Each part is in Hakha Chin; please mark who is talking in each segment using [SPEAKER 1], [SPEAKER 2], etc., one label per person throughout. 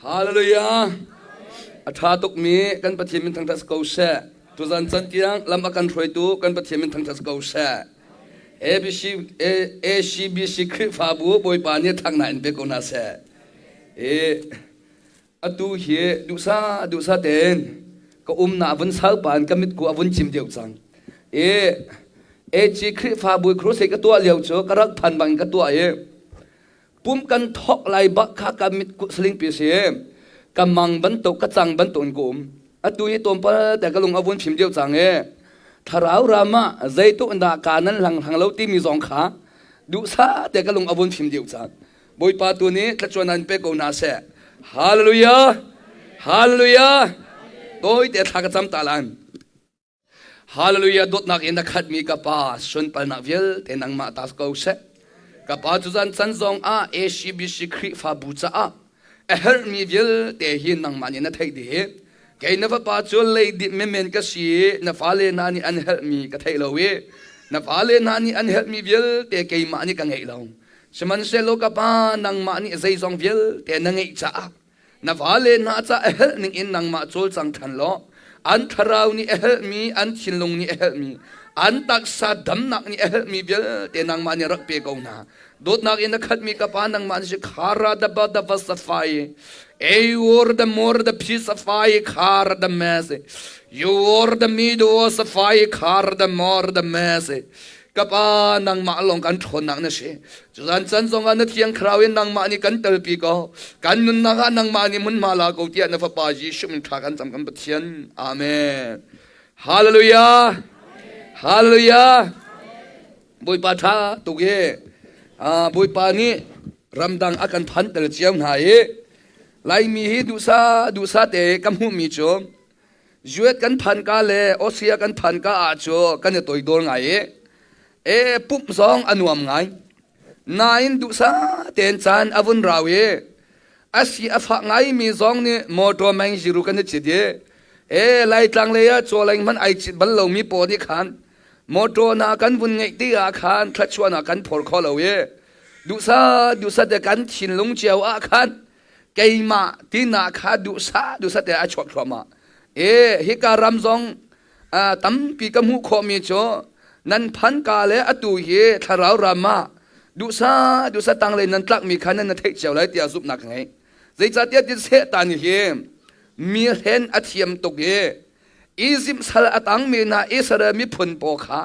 [SPEAKER 1] Hallelujah. A ṭha tukmi kan Pathian min thangṭhat ko seh. Tuzan can tiang lam a kan hruaitu kan Pathian min thangṭhat ko seh. ABC, ACBC Khrihfabu Bawipa nih thangnak in pe ko hna seh. E, atu hi duhsa duhsa tein ka umnak vun saupa in ka mitku a vun cim deuh cang. E, AC Khrihfabu crusade ka tuah lio cu ka rak phan bang ka tuah i Pum kan thok lai bak kha ka mit saling pi si. Ka mang bantuk ka cang bantuk in ka um. Atu hi tlawmpal te ka lung a vun fim deuh cang i thlarau ram ah zeituk in dah ka nan hlang hlang lo timi zong kha duhsah te ka lung a vun fim deuh cang. Bawipa tu nih thlachuan an pe ko hna seh. Hallelujah! Hallelujah! Tawi te thla ka cam ta lan. Hallelujah dawtnak in a khatmi ka pa sunpalnak vialte nangmah ta ko seh. Ka pa cu zan can zong ah ACBC Khrihfabu caah a herhmi vialte hi nangmah nih na theih dih. Kei na fapa cu leidip menmen ka si i na fale hna nih an herhmi ka theih lo i na fale hna nih an herhmi vialte keimah nih ka ngeih lo. Sihmanhsehlaw ka pa nangmah nih zeizong vialte na ngeih caah Na vale hna ca a helh ning in nangmah cawlcang ṭhan law an thlarau nih a helhmi, an thinlung nih a helhmi, an taksa damnak nih a helhmi vialte nangmah nih rak pe ko hna. Dawtnak in a khatmi ka pa nangmah nih si khara da ba da va safai Eor da mor da phi safai khar da mes Yor da mi do safai khar da mor da mes Ka pa nangmah lawng kan ṭhawnnak na si. Cuzan can zongah na thiang thlarau in nangmah nih kan telpi ko. Kan nunnak ah nangmah nih hmunhma la ko tiah na fapa Jesuh min thla kan cam kan Pathian. Amen. Hallelujah. Hallelujah. Bawipa ṭha tuk i Bawipa nih ramdang a kan phan tel cio hna i Laimi hi duhsa duhsa te ka hmuhmi cu Zuet kan phan ka le Austria kan phan ka ah cu kan i toidor ngai i e pumh zong a nuam ngai. Nain duhsa tein caan a vun rau i a si a fah ngaimi zong nih motor meng ziru kan i cit i e Laitlang lei ah cawleng hmanh ai cit bal lomi pawl nih khan motor na kan vun ngeih ti ah khan thluachuah kan phor kho lo i duhsa duhsa te kan thinlung cio ah khan keimah tinak kha duhsah duhsah te a chuak thluahmah. E hika ram zong tampi ka hmuh khawhmi cu nan phanka le atu hi thlarau ram ah duhsah duhsah tanglei nan tlakmi kha nan na theih cio lai tiah zumhnak ka ngei. Zeicahtiah ti Satan hi mi hlen a thiam tuk i Izipt sal a tangmi hna Israel miphun pawl kha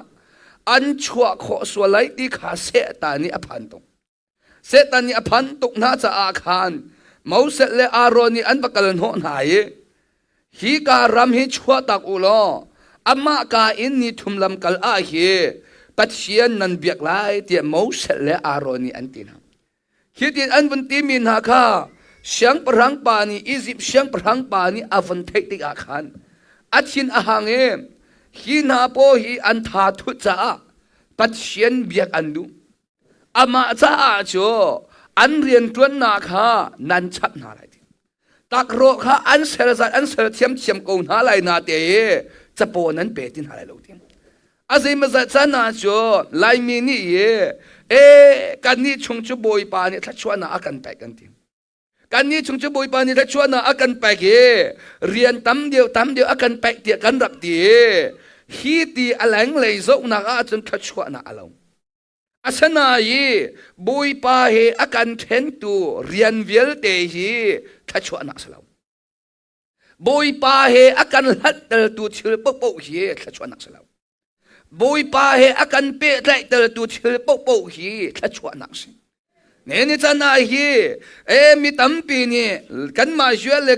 [SPEAKER 1] an chuah khawh sual lai ti kha Satan nih a phan tuk. Satan nih a phan tuk hna caah khan Moses le Aaron nih an va kal hnawh hna i hi ka ram hi chuahtak u law amah ka in ni thum lam kal ah hi Pathian nan biak lai tiah Moses le Aaron nih an ti hna. Hi tin an vun timi hna kha siangpahrang pa nih Izipt siangpahrang pa nih a vun theih tikah khan a thin a hang i hi hna paw hi an tha thut caah Pathian biak an duh. Amah caah cu an rianṭuannak kha nan chap hna lai ti. Takrawh kha an ser zat an ser thiamthiam ko hna lai na te i capo nan pe ti hna lai lo ti. A zeimazat caan ah cu Laimi nih i e kannih chung cu Bawipa nih thluachuahnak a kan pek kan ti. Kannih chung cu Bawipa nih thluachuahnak a kan pek i rian tam deuh tam deuh a kan pek tiah kan rak ti i hi ti a lenglei zohnak ahcun thluachuahnak a lo. Asinain Bawipa he a kan ṭhentu rian vialte hi thluachuahnak a si lo. Bawipa he a kan hlattertu thil paohpaoh hi thluachuahnak a si lo. Bawipa he a kan pehtlaihtertu thil paohpaoh hi thluachuahnak a si. Ne ni can ah hi e mi tampi nih kanmah Juel le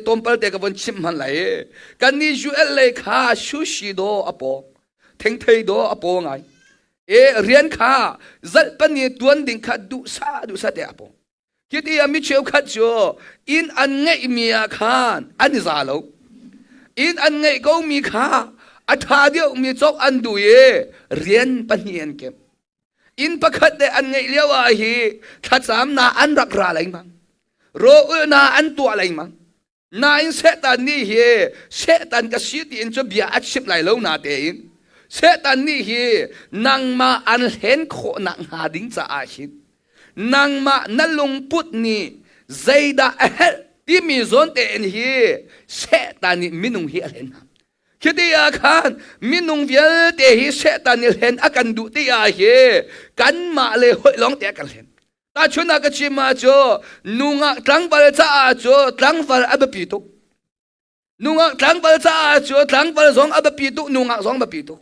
[SPEAKER 1] tlawmpal te ka von chimh hman lai. Kan nih Juel lei kha sushi daw a paw, thengthei daw a paw ngai. E rian kha zalhpan i tuan ding kha duhsah duhsah te a pawng. Khiti ah mi cheukhat cu inn an ngeihmi ah khan an i za lo. Inn an ngeih komi kha a ṭha deuhmi cawk an duh i rian pahnih an kemh. Inn pakhat te an ngeih lio ah hi thlacamnak an rak ra lengmang. Raw-ulhnak an tuah lengmang. Nain Satan nih hi Satan ka si tiin cu bia a chimh lai lo natein Satan nih hi nangmah an hlen khawhnak hnga ding caah hin nangmah na lungput nih zeidah a herh ti Timi zawn tein hi Satan nih minung hi a hlen hna. Khi ti ah khan minung vialte hi Satan nih hlen a kan duh ti ah hi kanmah le hoih lawng te a kan hlen. Tahchun ah ka chim ah cu nungak tlangval caah cu tlangval a biapi tuk. Nungak tlangval caah cu tlangval zong a biapi tuk, nungak zong a biapi tuk.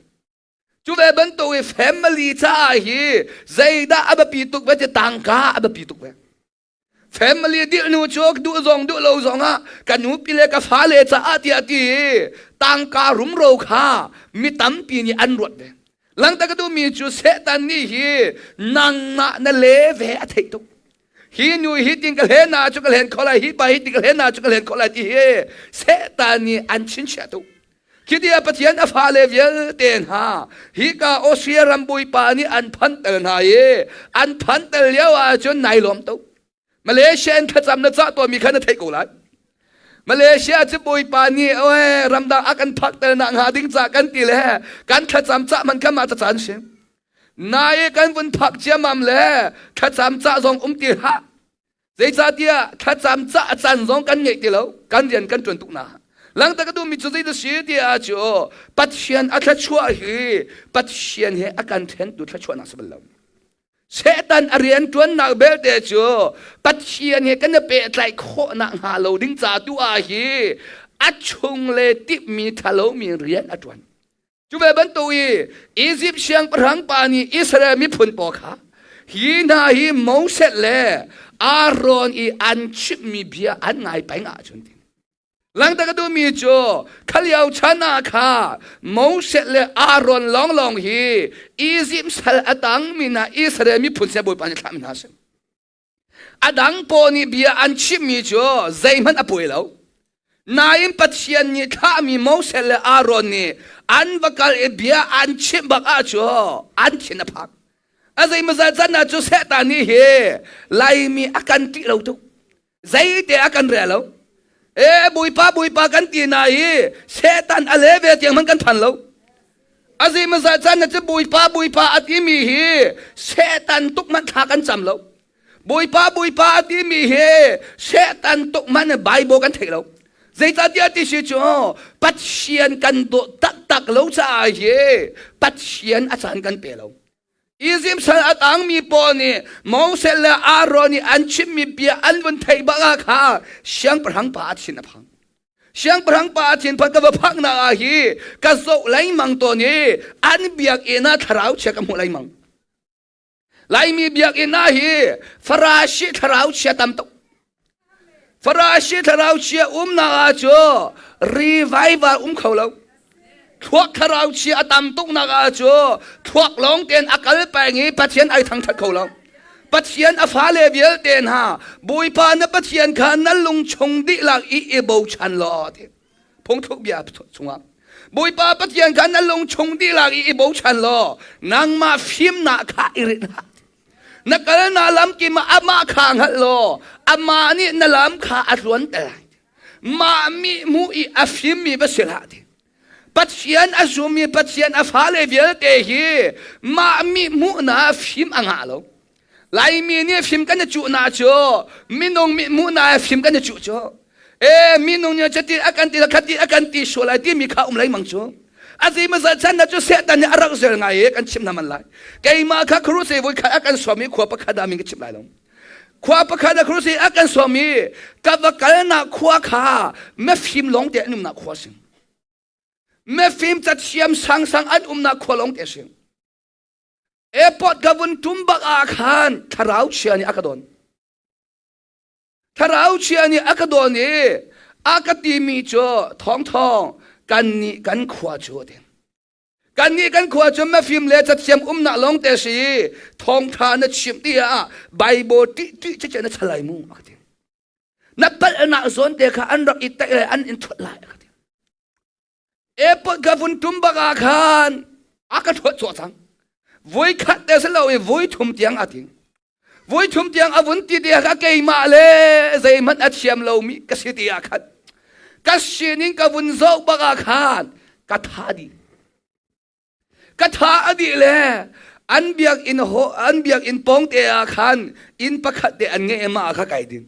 [SPEAKER 1] Cu ve bantuk i family caah hi zeidah a biapi tuk ve ti tangka a biapi tuk ve. Family dih nu cu duh zong duh lo zong ah ka nupi le ka fale caah tiah ti tangka rumro kha mi tampi nih an ruat ve. Langta ka duhmi cu Satan nih hi nangmah na le ve a theih tuk. Hi nu hi tin ka hlen na cu ka hlen kho lai, hi pa hi tin ka hlen na cu ka hlen kho lai ti hi Satan nih an chinchiah tuk. Khi tiah Pathian a fale vialte hna hika Austria ram bawipa nih an phanter hna i an phanter lio ahcun nai lawm tuk. Malaysia in thlacam na cah tawnmi kha na theih ko lai. Malaysia cu bawipa nih oe ramdang a kan phakter nak hnga ding ca kan ti le kan thlacam cah man kha mah ca caan si. Nai kan vun phak ciamam le thlacam cah zong um ti hlah. Zeicahtiah thlacam cah a can zong kan ngeih ti lo, kan rian kan ṭuan tuk na. Langta ka duhmi cu zeidah si ti ah cu Pathian a thluachuah hi Pathian he a kan ṭhentu thluachuahnak si bal lo. Satan a rian ṭuannak belte cu Pathian he kan i pehtlaih khawhnak hnga lo ding ca tu ah hi a chung le timhmi ṭhalomi rian a ṭuan. Cu ve bantuk i Izipt siangpahrang pa nih Israel miphun pawl kha hi hna hi Moses le Aaron i an chimhmi bia an ngai peng ahcun ti. Langta ka duhmi cu khalio chan ah kha Moses le Aaron lawnglawng hi Izipt sal a tangmi hna Israel miphun sin Bawipa nih thlahmi hna a si. A dang pawl nih bia an chimmi cu zeihmanh a puai lo. Nain Pathian nih thlahmi Moses le Aaron nih an va kal i bia an chimh bak ah cu an thin a phak. A zeimawzat zan ah cu Satan nih hi Laimi a kan ṭih lo tuk. Zeite a kan rel lo. E Bawipa Bawipa kan ti na i Satan a le ve tiang hmanh kan phan lo. A zeimawzat caan na cu Bawipa Bawipa a timi hi Satan tuk hmanh thla kan cam lo. Bawipa Bawipa a timi hi Satan tuk hmanh Bible kan theih lo. Zeicahtiah ti si cu Pathian kan dawh taktak lo caah hi Pathian a caan kan pe lo. Izipt sal a tangmi pawl nih Moses le Aaron nih an chimmi bia an vun theih bak ah kha siangpahrang pa a thin a phang. Siangpahrang pa a thinphan ka va phaknak ah hi ka zoh lengmang tawn i an biakinn ah thlarau chia ka hmuh lengmang. Laimi biakinn ah hi Farasi thlarau chia tam tuk. Farasi thlarau chia umnak ah cu revival um kho lo. Thluak thlarau chia a tam tuknak ah cu thluak lawng tein a kal peng i Pathian ai thangthat kho lo. Pathian a fale vialte hna Bawipa na Pathian kha na lungchung dihlak i i bochan law ti. Phungthluk bia chungah Bawipa Pathian kha na lungchung dihlak i i bochan law nangmah fimnak kha i rinh hlah. Na kal na lam kim ah amah kha hngalh law amah nih na lam kha a tluanter lai. Mah mi hmuh i a fimmi va si hlah ti. Pathian a zummi Pathian a fale vialte hi mah mi hmuh na fim a ngah lo. Laimi nih fim kan i cuh na cu minung mi hmuh na fim kan i cuh cu. E minung nih cati a kan ti khati a kan ti sual lai timi kha um lengmang cu. A zeimazat chan na cu Satan nih a rak zel ngai i kan chim hna man lai. Keimah kha crusade voi khat a kan sawm i khua pakhat ah min ka chim lai lo. Khua pakhat ah crusade a kan sawm i ka va kalnak khua kha mafim lawng te an umnak khua si. Mafim cathiam sangsang an umnak khua lawng te si. Airport ka vun tum bak ah khan thlarau chia nih a ka don. Thlarau chia nih a ka dawn i a ka timi cu thawngthawng kannih kan khua cu a ti. Kannih kan khua cu mafim le cathiam umnak lawng te si thawngtha na chim ti ah Bible ṭih ṭih cece na chalai mu a ka ti. Na palhnak zawn te kha an rak i taih lai an in thuat lai a ka ti. Airport ka vun tum bak ah khan a ka thuat cawh cang. Voi khat te si lo i voi thum tiang a ting. Voi thum tiang a vun ti ti kha keimah le zeihmanh a thiam lomi ka si ti ah khan ka sining ka vun zoh bak ah khan ka tha dih. Ka tha a dih le an biakinn ho an biakinn pawng te ah khan inn pakhat te an ngeih i mah kha kai din.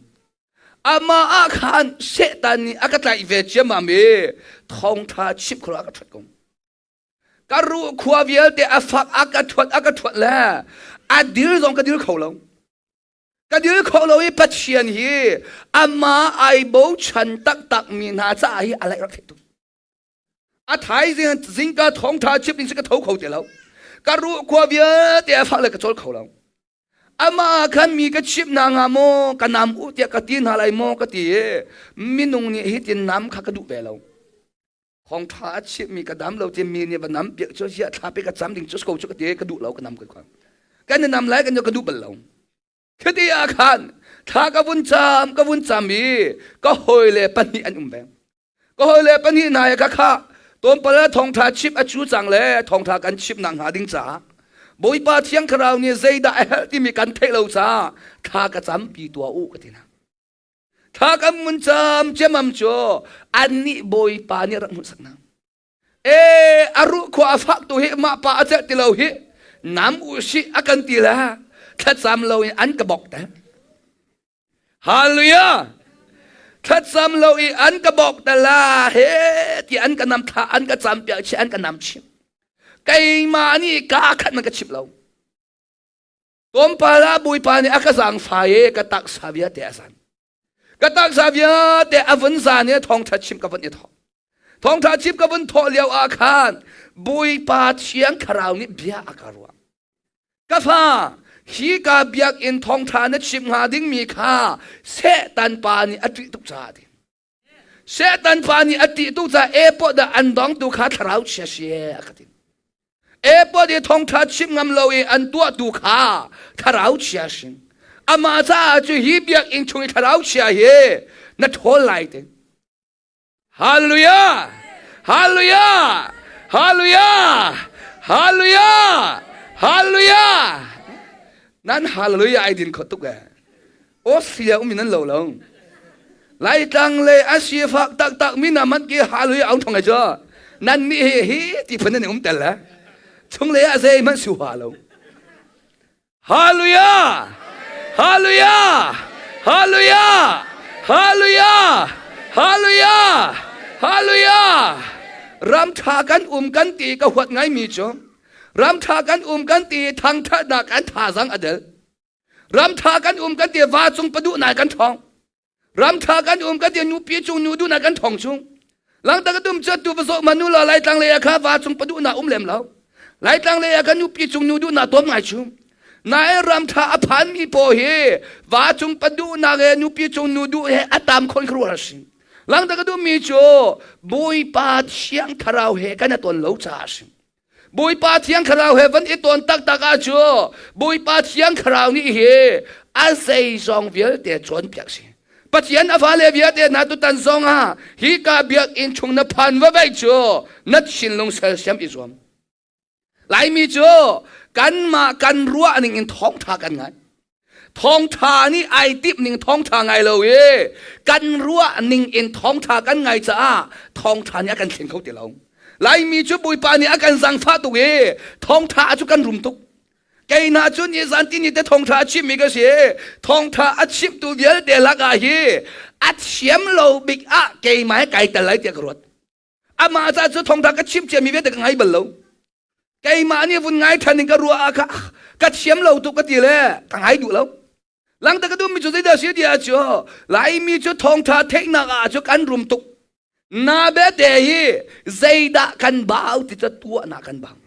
[SPEAKER 1] Amah ah khan Satan nih a ka tlaih ve ciammam i thawngṭha chimh kho a ka ṭhuat ko. Ka ruh khua vialte a fak a ka ṭhuat a ka ṭhuat le a dil zong ka dil kho lo. Ka dil kho lo i Pathian hi amah ai bochan taktak mi hna caah hi a laih rak theih tuk. A thaizing zingka thawngṭha chimh ding si ka tho kho ti lo. Ka ruh khua vialte a fak le ka cawl kho lo. Amah ah khan mi ka chimh hna hnga maw, ka nam u tiah ka ti hna lai maw ka ti i minung nih hitin nam kha ka duh ve lo. Thawngṭha a chimhmi ka dam lo ti mi nih va nam piak cu ziah thla pe ka cam ding cu ko cu ka ti ka duh lo ka nam ka kha. Kan i nam lai kan ka duh bal lo. Khiti ah khan thla ka vun cam ka vun cam i ka hawile pahnih an um ve. Ka hawile pahnih hna he ka khah tlawmpal ah thawngṭha chimh a cu cang le thawngṭha kan chimh nak hnga ding caah Bawipa Thiang Thlarau nih zeidah a herh timi kan theih lo caah thla ka campi tuah u ka ti hna. Thla kan mun cam ciamam cu annih Bawipa nih rak hmuhsak hna. E a ruh khua a fak tu hi mah pa a celh ti lo hi nam u sih a kan ti le thlacam lo in an ka bok te. Hallelujah! Thlacam lo i an ka bawk ta la he ti an ka nam thla an ka cam piak chi an ka nam chim. Keimah nih ka khat man ka chim lo. Tlawmpal ah Bawipa nih a ka zaangfa i ka taksa vialte a zan. Ka taksa vialte a vun zan i thawngṭha chim ka vun i thawh. Thawngṭha chim ka vun thawh lio ah khan Bawipa Thiang Thlarau nih bia a ka ruah. Ka fa, hi ka biakinn thawngṭha na chim hnga dingmi kha Satan pa nih a ṭih tuk caah a ti. Satan pa nih a ṭih tuk caah airport ah an dongtu kha thlarau chia si a ka ti. Airport i thawngṭha chim ngam lo i an tuahtu kha thlarau chia si. Amah caah cu hi biakinn chung i thlarau chia hi na ṭhawl lai ti. Hallelujah! Hallelujah! Hallelujah! Hallelujah! Hallelujah! Nan hallelujah ai din kho tuk eh. Australia um in nan lo lo. Laitlang le a sifak taktak mi na man ki hallelujah aung thong ai cho. Nan nih hi hi ti phun nan um tel le. Chung le a zei man su ha lo. Hallelujah! Hallelujah! Hallelujah! Hallelujah! Hallelujah! Hallelujah! Ram ṭha kan um kan ti ka huat ngaimi cu ram ṭha kan um kan ti thangṭhatnak kan thazang a del. Ram ṭha kan um kan ti va cung paduh nai kan ṭhawng. Ram ṭha kan um kan ti nupi cung nu duhnak kan thong chung. Langta ka dum cu tu va zawh manu la Laitlang lei ah kha va cung paduhnak um lem lo. Laitlang lei ah kan nupi cung nu duhnak tom ngai chung. Nain ram ṭha a phanmi paw hi va cung paduhnak he nupi cung nu duh he a tam khon khuaruahhar si. Langta ka duhmi cu Bawipa Thiang Thlarau he kan a ton lo caah a si. Bawipa Thiang Thlarau he van i ton taktak ah cu Bawipa Thiang Thlarau nih hi a zeizong vialte cawnpiak si. Pathian a fale vialte hna tutan zong ah hi ka biakinn chung na phan va veih cu na thinlung sersiam i zuam. Laimi cu kanmah kan ruah ning in thawngtha kan ngai. Thawngtha nih ai timh ning thawngtha ngai lo i kan ruah ning in thawngtha kan ngai caah thawngtha nih a kan thleng kho ti lo. Laimi cu Bawipa nih a kan zangfah tuk i thawngtha cu kan rum tuk. Kei hna cu ni zan ti ni te thawngtha a chimmi ka si. Thawngtha a chimtu vialte lakah hi a thiam lo bik ah keimah hi kai tel lai tiah ka ruat. Amah ca cu thawngtha ka chim ciami vialte ka ngai bal lo. Keimah nih vun ngai ṭhan in ka ruah ah kha ka thiam lo tuk ka ti le ka ngai duh lo. Langta ka duhmi cu zeidah si ti ah cu Laimi cu thawngṭha theihnak ah cu kan rum tuk. Na bete hi zeidah kan bau ti cu tuahnak kan bang.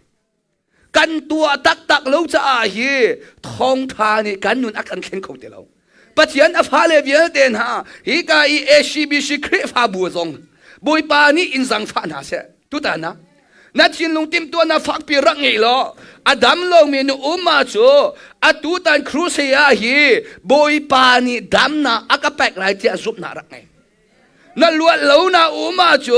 [SPEAKER 1] Kan tuah taktak lo caah hi thawngṭha nih kan nun a kan thleng kho ti lo. Pathian a fale vialte hna hika i ACBC Khrihfabu zong Bawipa nih in zangfah hna seh. Tutan ah na thinlung timhtuahnak fakpi rak ngei law a dam lomi nu umma cu atutan crusade ah hi Bawipa nih damnak a ka pek lai tiah zumhnak rak ngei. Na luat lo na umma cu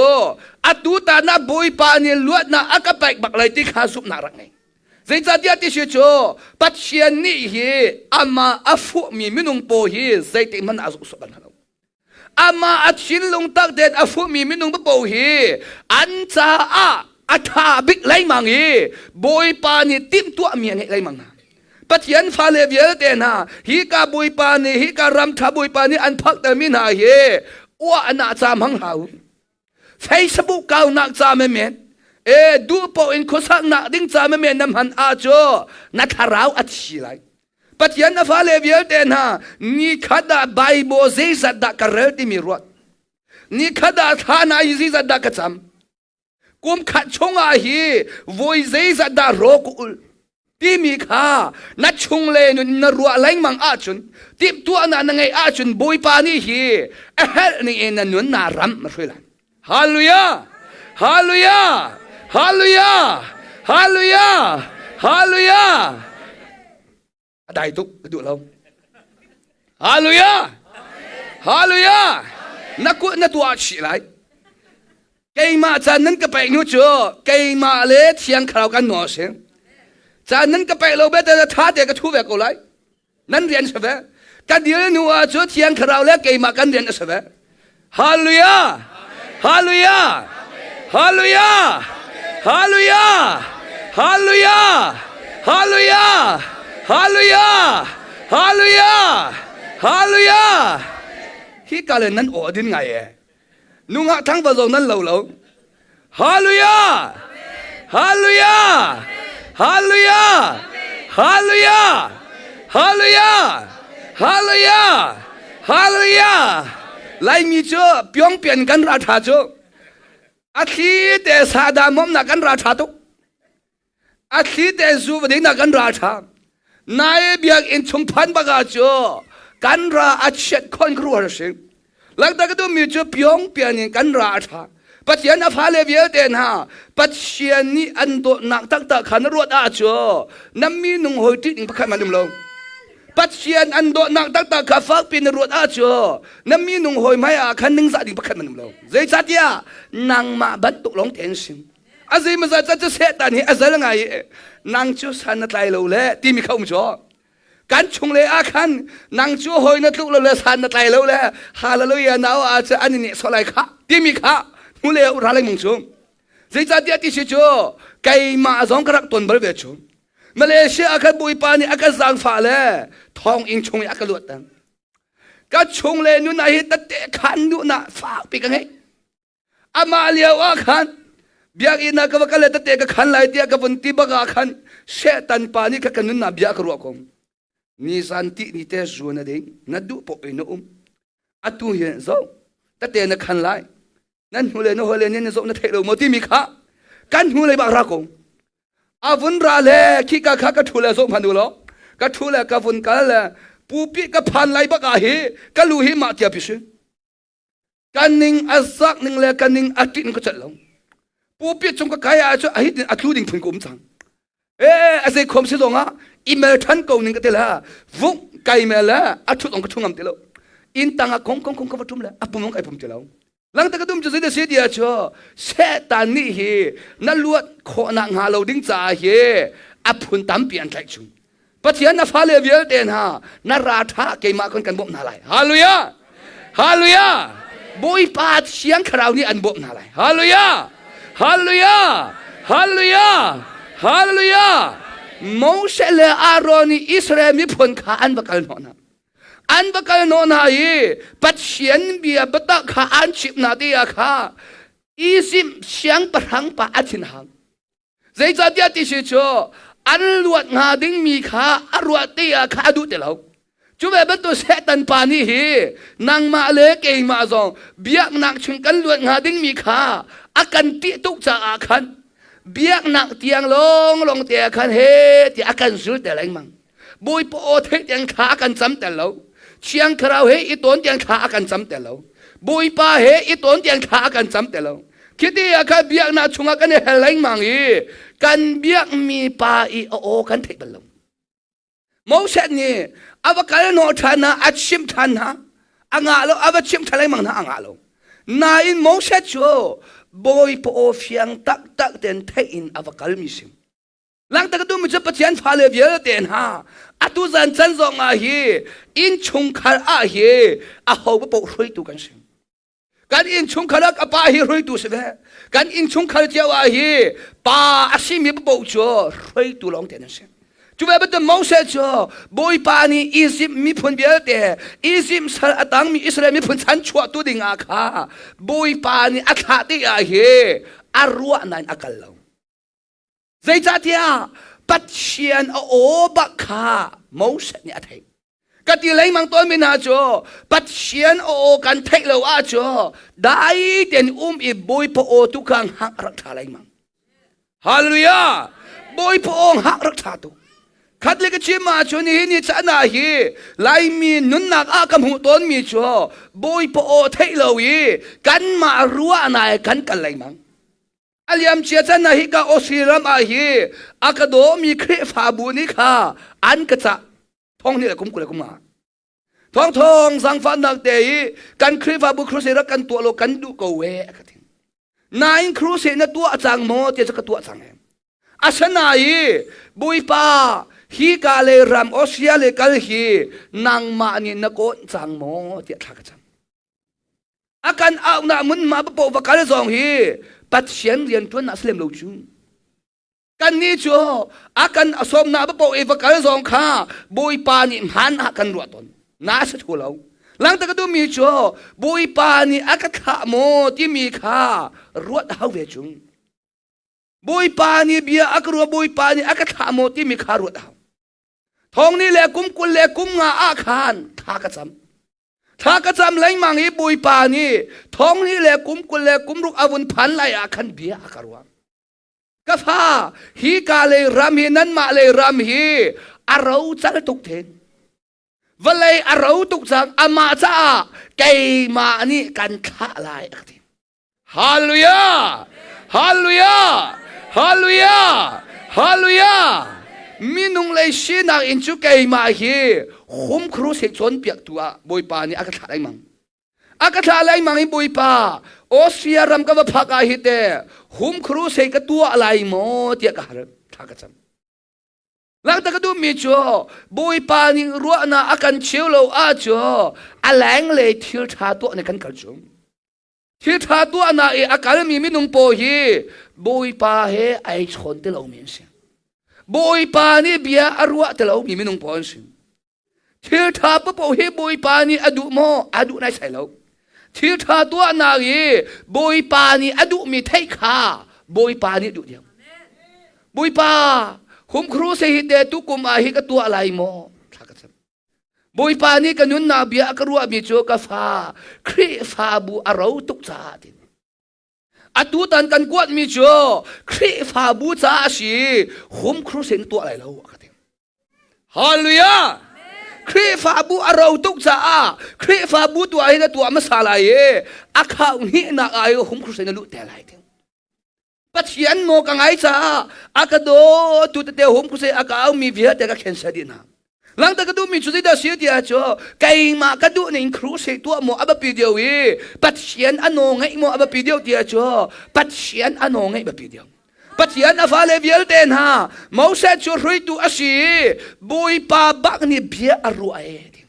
[SPEAKER 1] atutan ah Bawipa nih luatnak a ka pek bak lai ti kha zumhnak rak ngei. Zeicahtiah ti si cu Pathian nih hi amah a fuhmi minung paw hi zeitik hmanh ah a zoh bal hna lo. Amah a thinlung tak tein a fuhmi minung paoh hi an caah a ṭha bik lengmang i Bawipa nih timhtuahmi a ngeih lengmang hna. Pathian fale vialte hna hi ka Bawipa nih hi ka ram ṭha Bawipa nih an phaktermi hna hi uah na ca hmang hlah u. Facebook kaunak ca men e duh paoh in khuasaknak ding ca men na hman ahcu na thlarau a thi lai. Pathian na fale vialte hna ni khat ah Bible zeizat dah ka rel timi ruat. Ni khat ah thla na i zeizat dah ka cam. Kum khat chungah hi voi zeizat dah ro ka ul timi kha na chung le nun na ruah lengmang ahcun timhtuahnak na ngeih ahcun Bawipa nih hi a helh ning in na nun na ram na hruai lai. Hallelujah! Hallelujah! Hallelujah! Hallelujah! Hallelujah! A dai tuk ka duh lo. Hallelujah! Hallelujah! Na kut na tuah chih lai. Keimah caan nan ka paih nu cu keimah le thiang thlarau kan nawl si. Caan nan ka paih lo be te tha te ka thu ve ko lai. Nan rian si ve. Ka dil nu ah cu thiang thlarau le keimah kan rian a si ve. Hallelujah! Hallelujah! Hallelujah! Hallelujah! Hallelujah! Hallelujah! Hallelujah! Hallelujah! Hallelujah! Hi ka le nan aw din ngai e. Nungak thang va zo nan lo lo. Hallelujah! Hallelujah! Hallelujah! Hallelujah! Hallelujah! Hallelujah! Hallelujah! Laimi cu pyongpian kan ra tha cu. A thli te sada mom na kan ra tha tuk. A thli te zu va ding na kan ra tha. Nai biakinn chung phan baka cu kan ra a chiat khon kru si. Langta ka duhmi cu pyong pian in kan ra a ṭha. Pathian a fale vialte hna Pathian nih an dawtnak taktak kha na ruat ahcun na minung hawi ṭih ding pakhat hmanh um lo. Pathian an dawtnak taktak kha fakpi na ruat ahcun na minung hawi hmai ah khan ningzah ding pakhat hmanh um lo. Zeicahtiah nangmah bantuk lawng te an si. A zeimazat cu Satan hi a zal ngai i nang cu san na tlai lo le timi kha um cu. Kan chung le ah khan nang cu hawi na tluk lo le san na tlai lo le hallelujah nau ah cu an i nehsawh lai kha timi kha hmu le ura lengmang cu. Zeicahtiah ti si cu keimah zong ka rak ton bal ve cu. Malaysia ah khan Bawipa nih a ka zaangfah le thong ing chung i a ka luat Ka chung le nun ah hi tette khan duhnak fakpi ka ngei. Amah lio ah khan biakinn ah ka va kal le tete ka khan lai tiah ka vun ti bak ah khan Satan pa nih kha ka nunnak bia ka ruah ko. Nizan ti ni te zu na ding, na duh poh in na um. Atu hi zo tete na khan lai. Nan hnu le na hole nih na zoh na theih lo maw timi kha kan hnu lei bak ra ko. A vun ra le khika kha ka thu le zoh hmanh u law ka thu le ka vun kal le pupi ka phan lai bak ah hi ka lu hi mah tia pi si. Kan ning a zak ning le kan ning a ṭih ning ka celh lo. Pulpit cung ka kai ah cu a hit a tlu ding phun ka um cang. E a zei khom si zong ah email ṭhan ko ning ka ti la vung kai mel le a ṭhut ong ka ṭhu ngam ti lo. Inn tang ah kong kong kong ka va ṭum le a pum ong kai pum ti lo. Langta ka dum cu zei si dia cu Satan nih hi na luat khawhnak hnga lo ding caah hi a phun tampi an tlaih chung. Pathian na fale vialte hna na ra ṭha keimah kan kan bawmh hna lai. Hallelujah! Hallelujah! Bawipa Thiang Thlarau nih an bawmh hna lai. Hallelujah! Hallelujah! Hallelujah! Hallelujah! Moses le Aaron nih Israel miphun kha an va kal hnawh hna. An va kal hnawh hna i Pathian bia biatak kha an chimh hna ti ah kha Izipt siangpahrang pa a thinhang. Zeicahtiah ti si cu an luat hnga dingmi kha a ruah te ah kha a duh ti lo. Cu ve bantuk Satan pa nih hi nangmah le keimah zong biaknak chung kan luat hnga dingmi kha a kan ṭih tuk caah khan biaknak tiang lawnglawng te ah khan he tiah a kan zul te lengmang. Bawipa aw theih tiang thla a kan cam ter lo. Thiang Thlarau he i tawn tiang thla a kan cam ter lo. Bawipa he i tawn tiang thla a kan cam ter lo. Khiti ah khan biaknak chungah kan i hel lengmang i kan biakmi pa i a aw kan theih bal lo. Moses nih a va kal hnawh ṭhan hna, a chimh ṭhan hna, a ngah lo, a va chimh ṭhan lengmang hna, a ngah lo. Nain Moses cu Bawipa aw fiang taktak tein theih in a va kalmi si. Langter ka duhmi cu Pathian fale vialte hna atu zan can zong ah hi innchungkhar ah hi a ho paoh hruaitu kan si. Kan innchungkhar ah ka pa hi hruaitu si ve. Kan innchungkhar cio ah hi pa a simi paoh cu hruaitu lawng te nan si. Cu ve bantuk Moses cu Bawipa nih Izipt miphun vialte Izipt sal a tangmi Israel miphun chanchuahtu dingah kha Bawipa nih a thlah tikah hi a ruah nain a kal lo. Zeicahtiah Pathian a aw bak kha Moses nih a theih. Ka ti lengmang tawnmi hna cu Pathian aw kan theih lo ahcun dai tein um i Bawipa aw tu kha hngak rak ṭha lengmang. Hallelujah! Bawipa aw hngak rak ṭha tuk. Khat le ka chim ahcun hi ni caan ah hi Laimi nunnak ah ka hmuh tawnmi cu Bawipa aw theih lo i kanmah ruahnak kan kal lengmang. A liamcia can ah hika Australia ram ah hi a ka dawmi Khrihfabu nih kha an ka cah thong nih le kum 20 le kum nga. Thong thong zangfahnak te i kan Khrihfabu crusade rak kan tuah lo kan duh ko we a ka ti. Nain crusade na tuah cang maw tiah ka tuah cang he. Asana i Bawipa hi ka le ram Australia le kal hi nangmah nih na kawn cang maw tiah thla ka cam. A kan auhnak hmunhma paoh va kal zong hi Pathian rianṭuannak si lem lo cu. Kannih cu a kan sawmnak paoh i va kal zong kha Bawipa nih hmaan ah kan ruah tawn. Na si thu lo. Langta ka duhmi cu Bawipa nih a ka thlah maw timi kha ruat hau ve chung. Bawipa nih bia a ka ruah Bawipa nih a ka thlah maw timi kha ruat hau. Thong ni le kum 20 le kum nga ah khan thla ka cam. Thla ka cam lengmang i Bawipa nih thong ni le kum 20 le kum ruk a vun phan lai ah khan bia a ka ruah. Ka fa, hi ka lei ram hi nanmah lei ram hi a ro cal tuk then. Vawlei a ro tuk cang amah caah keimah nih kan thlah lai a ka ti. Hallelujah! Hallelujah! Hallelujah! Hallelujah! Minung lei sinak in cu keimah hi hum crusade cawnpiaktu ah Bawipa nih a ka thlah lengmang. A ka thlah lengmang i Bawipa Austria ram ka va phak ah hi te hum crusade ka tuah lai maw tiah ka hal thla ka cam. Langta ka duhmi cu Bawipa nih ruahnak a kan cheu lo ahcun a lenglei thil ṭha tuah nih kan kal chung. Thil ṭha tuahnak i a kalmi minung pawl hi Bawipa he ai chawn ti lomi an si. Bawipa nih bia a ruah ti lomi minung pawl an si. Thil ṭha paoh hi Bawipa nih a duh maw? A duh naisai lo. Thil ṭha tuahnak i Bawipa nih a duhmi theih kha Bawipa nih duh diam. Bawipa, humkhru se hi te tukum ah hi ka tuah lai maw? Thla ka cam. Bawipa nih ka nunnak bia a ka ruahmi cu ka fa Khrihfabu a ro tuk caah tin. Atu tan kan kuatmi cu Khrihfabu caah a si hum crusade tuah lai lo a ka ti. Hallelujah! Khrihfabu a ro tuk caah Khrihfabu tuah hi na tuah hmasa lai i a khau hnihnak ah hum crusade na luh te lai ti. Pathian maw ka ngai caah a ka dawtu tete hum kusei a ka aumi vialte ka khensa dih hna. Langta ka duhmi cu zeidah si ti ah cu keimah ka duh ning crusade tuah maw a biapi deuh i Pathian a naw ngeih maw a biapi deuh ti ah cu Pathian a naw ngeih biapi deuh. Pathian a fale vialte hna Moses cu hruaitu a si i Bawipa bak nih bia a ruah e ti.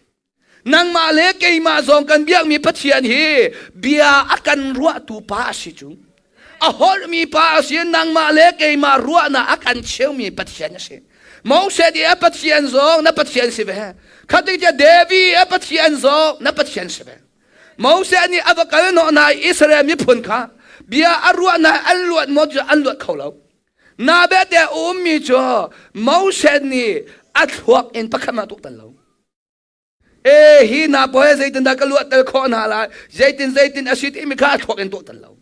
[SPEAKER 1] Nangmah le keimah zong kan biakmi Pathian hi bia a kan ruahtu pa a si cu. A holhmi pa a si nangmah le keimah ruahnak a kan cheumi Pathian a si. Moses i a Pathian zong na Pathian si ve. Khatik tiah David a Pathian zong na Pathian si ve. Moses nih a va kal hnawh hna i Israel miphun kha bia a ruahnak an luat maw cu an luat kho lo. Na bete a ummi cu Moses nih a thluak in pakhat mah tuk tan lo. E hi na pawl zeitindah ka luahter khawh hna lai zeitin zeitin a si timi kha a thluak in tuah tan lo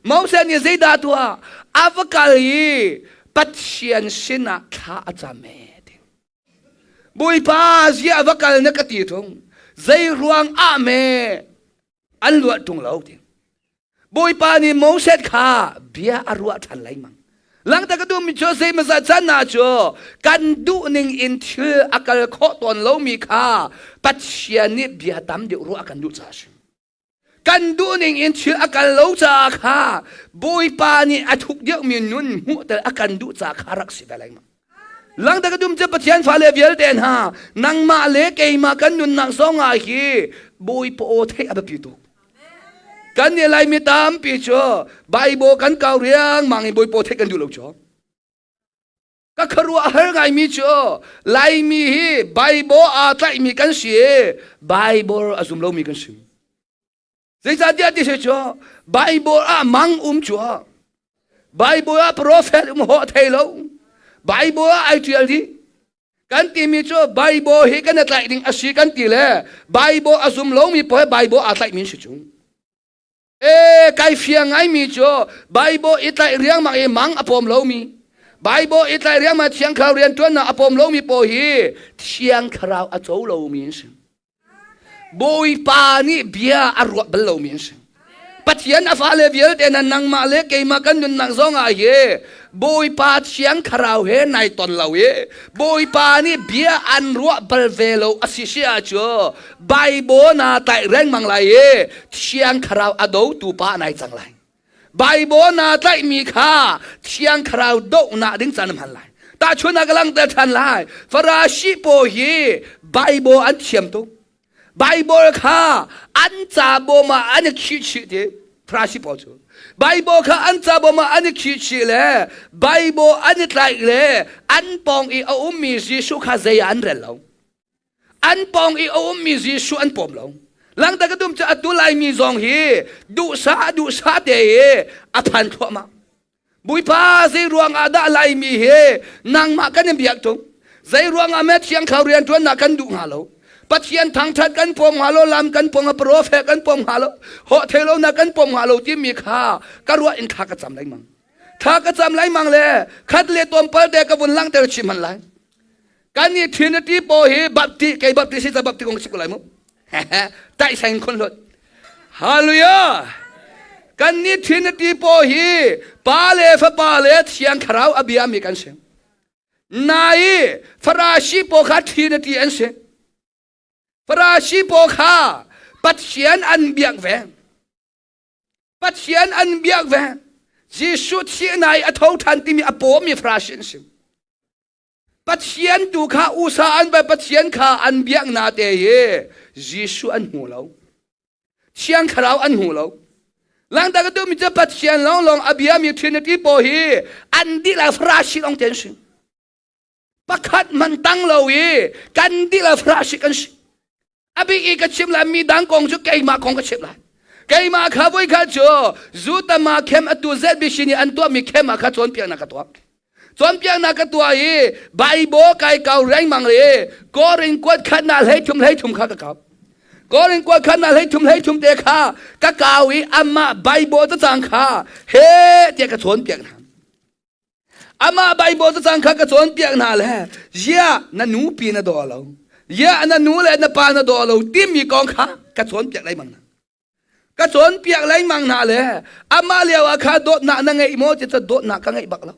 [SPEAKER 1] Moses nih zeidah tuah a va kal i Pathian sinah thla a cam e ti Bawipa ziah va kal na ka ti tung zei ruang ah me an luah ṭung lo ti Bawipa nih Moses kha bia a ruah ṭhan lengmang. Langta ka duhmi cu zeimawzat can ah cu kan duhning in thil a kal khawh tawn lomi kha Pathian nih bia tam deuh ruah a kan duh caah a si. Kan duhning in thil a kal lo caah kha Bawipa nih a thuk deuhmi nun hmuhter a kan duh caah kha rak si ve lengmang. Langta ka dum cu Pathian fale vialte hna nangmah le keimah kan nunnak zong ah hi Bawipa aw theih a biapi tuk. Kan nih Laimi tampi cu Bible kan kau riangmang i Bawipa theih kan duh lo cu. Ka khuaruah har ngaimi cu Laimi hi Bible aa tlaihmi kan si i Bible a zum lomi kan si. Zeicahtiah ti si cu Bible ah mang um cu Bible ah prophet um hawh thei lo. Bible ah ai ṭial dih. Kan timi cu Bible hi kan i tlaih ding a si kan ti le Bible a zum lomi paoh hi Bible aa tlaihmi an si cu. E kai fiang ngaimi cu Bible i tlaih riangmang i mang a pawm lomi Bible i tlaih riangmang Thiang Thlarau rianṭuannak a pawm lomi pawl hi Thiang Thlarau a co lomi an si. Bawipa nih bia a ruah bal lomi an si. Pathian a fale vialte na nangmah le keimah kan nunnak zong ah hi Bawipa Thiang Thlarau he nai ton lo i Bawipa nih bia an ruah bal ve lo a si si ahcun Bible naa tlaih lengmang lai i Thiang Thlarau a dotu pa nai cang lai. Bible naa tlaihmi kha Thiang Thlarau dohnak ding caan na hman lai. Tahchunhnak ka langhter ṭhan lai. Farasi pawl hi Bible an thiam tuk. Bible kha an ca bawm ah an i khih chih ti. Farasi pawl cu. Bible kha an ca bawm ah an i khih chih le Bible an i tlaih le an pawng i a ummi Jesuh kha zei ah an rel lo. An pawng i a ummi Jesuh an pawm lo. Langta ka dum cu atu Laimi zong hi duhsah duhsah te i a phan thluahmah. Bawipa zei ruangah dah Laimi hi nangmah kan in biak tung? Zei ruangah me thiang thlarau rianṭuannak kan duh hnga lo? Pathian thangṭhat kan pawm hnga lo, lam kan pawm hnga, prophet kan pawm hnga lo, hawh theilonak kan pawm hnga lo timi kha ka ruah in thla ka cam lengmang. Thla ka cam lengmang le khat le tlawmpal te ka vun langhter chih hmanh lai. Kan i Trinity paw hi bapti kei bapti si ta bapti kong si ko lai mu. Tai sang khon hlot. Hallelujah. Kan ni Trinity paw hi pa le fapa le thiang thlarau a bia mi kan si. Nai Farasi paw kha Trinity an si. Farasi paw kha Pathian an biak ve. Pathian an biak ve. Jesuh thih nai a tho ṭhan timi a pawmi Farasi an si. Pathian tu kha usa an vai Pathian kha an biak na te hi Jesuh an hmu lo. Thiang Thlarau an hmu lo. Langta ka tu mi cu Pathian lawnglawng a bia mi Trinity pawl hi an dihlak Farasi lawng te an si. Pakhat man tang lo i kan dihlak Farasi kan si. A bik i ka chim lai mi dang kong cu keimah kong ka chim lai. Keimah kha voi kha cu Zutama khem atu ZBC nih an tuahmi khem ah kha cawnpiaknak ka tuah. Cawnpiaknak ka tuah i Bible kai kau rengmang le Korin kuat khat na 33 33 kha ka kau. Korin kuat khat na 33 33 te kha ka kau i amah Bible cacang kha he tiah ka cawnpiak hna. Amah Bible cacang kha ka cawnpiak hna le ziah na nupi na daw lo ziah na nu le na pa na daw lo timi kong kha ka cawnpiak lengmang hna. Ka cawnpiak lengmang hna le amah lio ah kha dawtnak na ngeih maw ti cu dawtnak ka ngeih bak lo.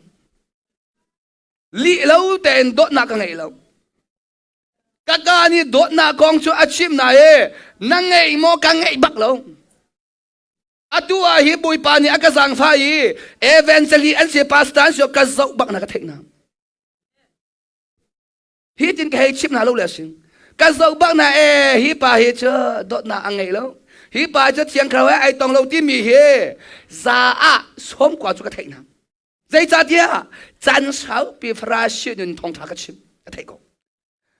[SPEAKER 1] Lih lo tein dawtnak ka ngeih lo. Ka ka nih dawtnak kong cu a chim na i na ngeih maw ka ngeih bak lo. Atu ah hi Bawipa nih a ka zaangfah i evangeli an si pastor an si ka zoh bak na ka theih hna. Hi tin ka hei chim hna lo le sing. Ka zoh bak na e hi pa hi cu dawtnak a ngei lo. Hi pa cu thiang thlarau he ai tong lo timi hi za ah 90 cu ka theih hna. Zeicahtiah can saupi Farasi nun thawngṭha ka chim ka theih ko.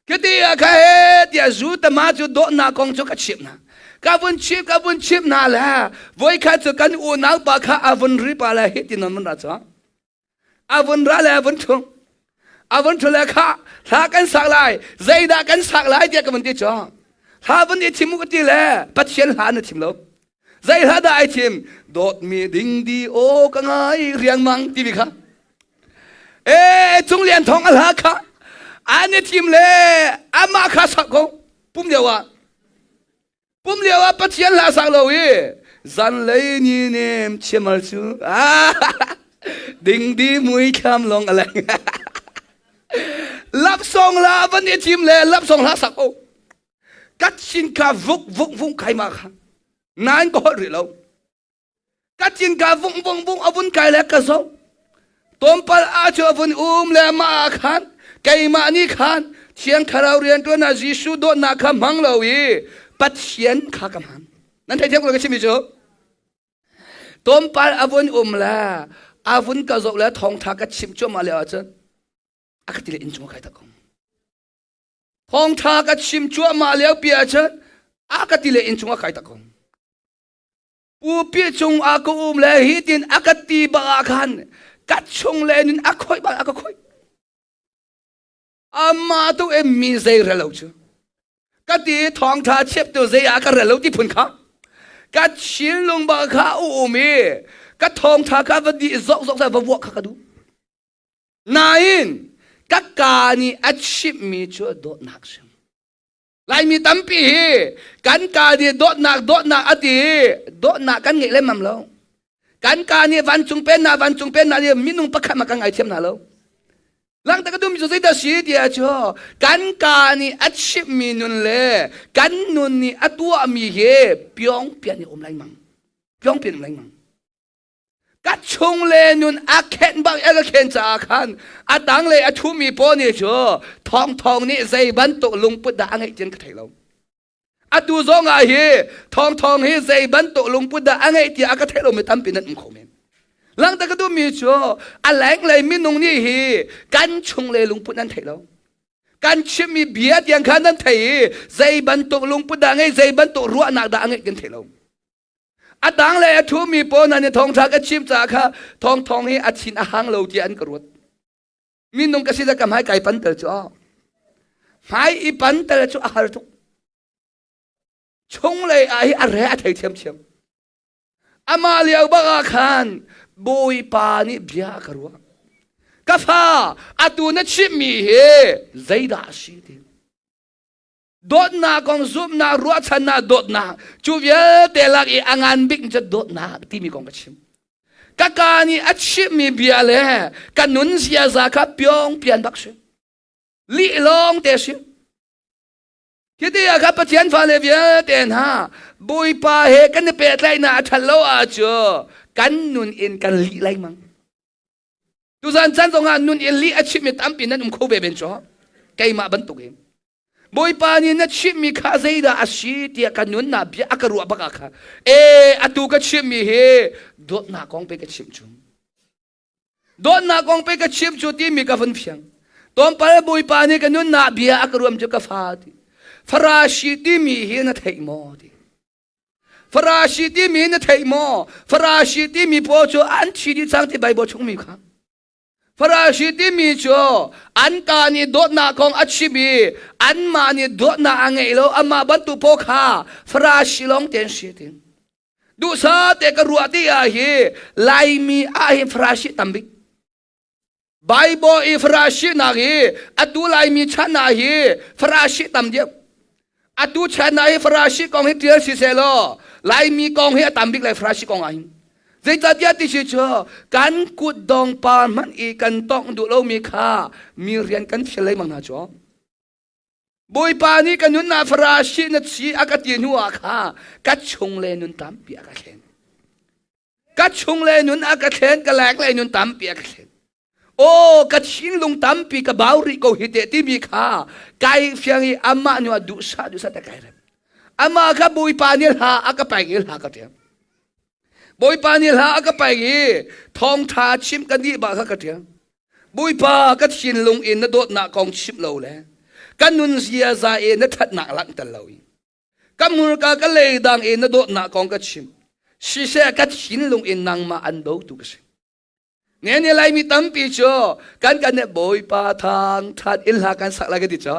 [SPEAKER 1] Kiti ah kha he tiah zu tama cu dawhnak kong cu ka chimh hna. Ka vun chimh ka vun chimh hna le voikhat cu kan unau pa kha a vun ri pa le hi ti non vun ra cu. A vun ra le a vun thu. A vun thu le kha hla kan sak lai zeidah kan sak lai tiah ka vun ti cu. Hla vun i thim u ka ti le Pathian hla na thim lo. Zei hla dah ai thim? Dawtmi ding di aw ka ngai riangmang timi kha. E Cung Lian Thawng a hla kha an i thim le amah kha sak ko pum lio ah pum lio ah Pathian hla sak lo i zanlei ni nem chiamal cu ding di mui thlam long a leng lap song la van i thim le lap song hla sak ko ka chin ka vuk vuk vung kai ma kha nain ka holh rih lo ka cin ka vung vung vung a vun kai le ka zo tompal a cu a vun um le mah ah khan keimah nih khan thiang thlarau rian ṭuan ah Jesuh dawtnak kha hmang lo i Pathian kha ka hman nan theithiam ko ka chimmi cu tompal a vun um le a vun ka zoh le thawngṭha ka chim cuahmah lio ahcun. A ka ti le inn chung a kai tak ko. Thawngṭha ka chim cuahmah lio pi ahcun a ka ti le inn chung a kai tak ko. Pupi cung ah ka um le hi tin a ka ti bak ah khan ka chung le nin a khoih bak a ka khoih. Amah tu em mi zei rel lo cu. Ka ti thawngṭha chiaptu zei ah ka rel lo ti phun kha. Ka thinlung bak kha u um i ka thawngṭha kha va dih zok zok va vuak kha ka duh. Nain ka kaa nih a chimhmi cu dawtnak si. Laimi tampi hi kan kaa nih dawtnak dawtnak a ti i dawtnak kan ngeih lemmam lo. Kan kaa nih vancung pennak vancung pennak nih minung pakhat ma kan ngaithiam hna lo. Langta ka duhmi cu zeidah si ti ah cu kan kaa nih a chimhmi nun le kan nun nih a tuahmi hi piong pian i um lengmang. Piong pian um lengmang. Ka chung le nun a khenh bak a ka khen caah khan a tanglei a thumi pawl nih cu thawngthawng nih zei bantuk lungput dah a ngeih tian ka thei lo. Atu zong ah hi thawngthawng hi zei bantuk lungput dah a ngeih tiah a ka theih lomi tampi nan um kho men. Langta ka duhmi cu a lenglei minung nih hi kan chung le lungput nan thei lo. Kan chimmi bia tiang khan nan thei i zei bantuk lungput dah a ngeih zei bantuk ruahnak dah a ngeih kan thei lo. A tanglei a ṭhumi pawl hna nih thawngṭha ka chim caah kha thawngthawng hi a thin a hang lo tiah an ka ruat. Minung ka si ka hmai kai pantel cu hmai i pantel cu a har tuk. Chunglei ah hi a re a thei thiamthiam. Amah lio bak ah khan Bawipa nih bia a ka ruah. Ka fa, atu na chimmi hi zeidah a si ti. Dawtnak kong zumhnak ruahchannak dawtnak cu vialte lak i a ngan bik cu dawtnak timi kong ka chim. Ka ka nih a chimmi bia le ka nun ziaza kha piong pian bak si. Lih lawng te si. Hiti ah kha Pathian fale vialte hna Bawipa he kan i pehtlaihnak a ṭhat lo ahcun kan nun in kan lih lengmang. Tuzan chan zongah nun in lih a chimmi tampi nan um kho ve ben cu. Keimah bantuk in. Bawipa nih na chimmi kha zeidah a si tiah ka nunnak bia a ka ruah bak ah kha e atu ka chimmi hi dawtnak kong pe ka chim cu. Dawtnak kong pe ka chim cu timi ka vun fiang. Tlawmpal Bawipa nih ka nunnak bia a ka ruam cu ka fa ti. Farasi timi hi na theih maw ti. Farasi timi na theih maw? Farasi timi pawl cu an thi dih cang ti Baibal chungmi kha. Farasi timi cu an ka nih dawtnak kong a chim i anmah nih dawtnak a ngeih lo amah bantuk pawl kha Farasi lawng te an si ti. Duhsa te ka ruah ti ah hi Laimi ah hin Farasi tam bik. Bible i Farasi nak hi atu Laimi chan ah hi Farasi tam deuh. Atu chan ah hi Farasi kong hi tial si seh law Laimi kong hi a tam bik lai Farasi kong ah hin. Zeicahtiah ti si cu kan kutdong pa hmanh i kan tongh duh lomi kha mi rian kan fial lengmang hna cu. Bawipa nih ka nunnak Farasi na si a ka ti hnu ah kha ka chung le nun tampi a ka thlen. Ka chung le nun a ka thlen ka lek le nun tampi a ka thlen aw ka thinlung tampi ka bau rih ko hi te timi kha kai fiang i amah nu ah duhsah duhsah te kai rem amah kha bawipa nih hla a ka pek i hla ka ṭial bawipa nih hla a ka pek i thawngṭha chim ka nih ba kha ka ṭial bawipa ka thinlung in na dawtnak kong chim lo le ka nun ziaza i na ṭhatnak langhter lo i Ka hmurka ka leidang i na dawtnak kong ka chim. Siseh ka thinlung in nangmah an dotu ka si. Ne ne Laimi tampi cu kan kan nih Bawipa thangṭhat in hla kan sak lai ka ti cu.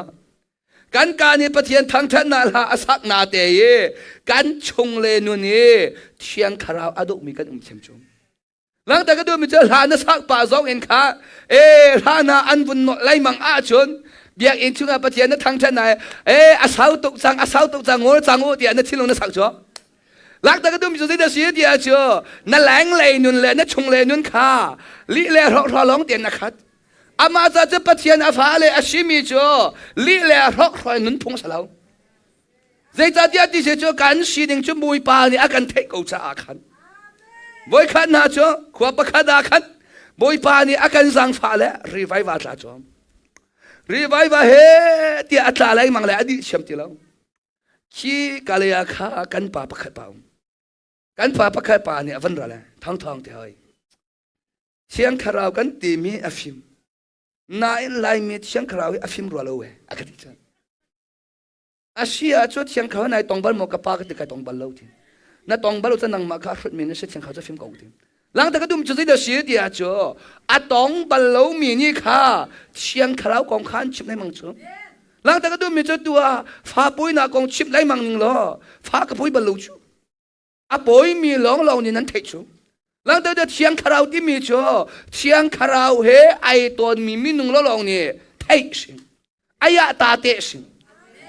[SPEAKER 1] Kan ka nih Pathian thangṭhatnak hla a sak na te i kan chung le nun i Thiang Thlarau a duhmi kan um thiam cu. Langta ka duhmi cu hla na sak pah zong in kha e hla na an vun nawlh leimang ahcun biakinn chungah Pathian na thangṭhat na e a sau tuk cang a sau tuk cang ngol cang u tiah na thinlung na sak cu Lakta ka duhmi cu zeidah si tiah cu na lenglei nun le na chunglei nun kha lih le hrokhrawl lawng tein na khat amah ca cu Pathian a fale a simi cu lih le hrokhrawl nunphung si lo Zeicahtiah ti si cu kan sining cu Bawipa nih a kan theih ko caah khan voikhat hna cu khua pakhat ah khan Bawipa nih a kan zaangfah le rivaiva tla cu rivaiva he tiah a tla lengmang le a dih thiam ti lo khi kalaya kha kan pa pakhat pa um kan pa pakhat pa nih a van ra le thong thong te hoi thiang thlarau kan timi a fim. Nain Laimi Thiang Thlarau hi a fim rua lo e a ka ti cun. A si ah cu Thiang Thlarau nai tong bal maw ka pa ka ti kai tong bal lo ti. Na tong bal lo cun nangmah kha a hrut mi na si Thiang Thlarau cu fim ko ti. Langta ka dum cu zeidah si ti ah cu a tong bal lo mi nih kha Thiang Thlarau kong kha an chimh lengmang cu. Langta ka dum mi cu tu ah fa puinak kong chimh lengmang ning law fa ka pui bal lo cu. A pawimi lawnglawng nih nan theih cu. Langter de Thiang Thlarau timi cu Thiang Thlarau he ai tawnmi minung lawnglawng nih theih si. Ayah ta te si.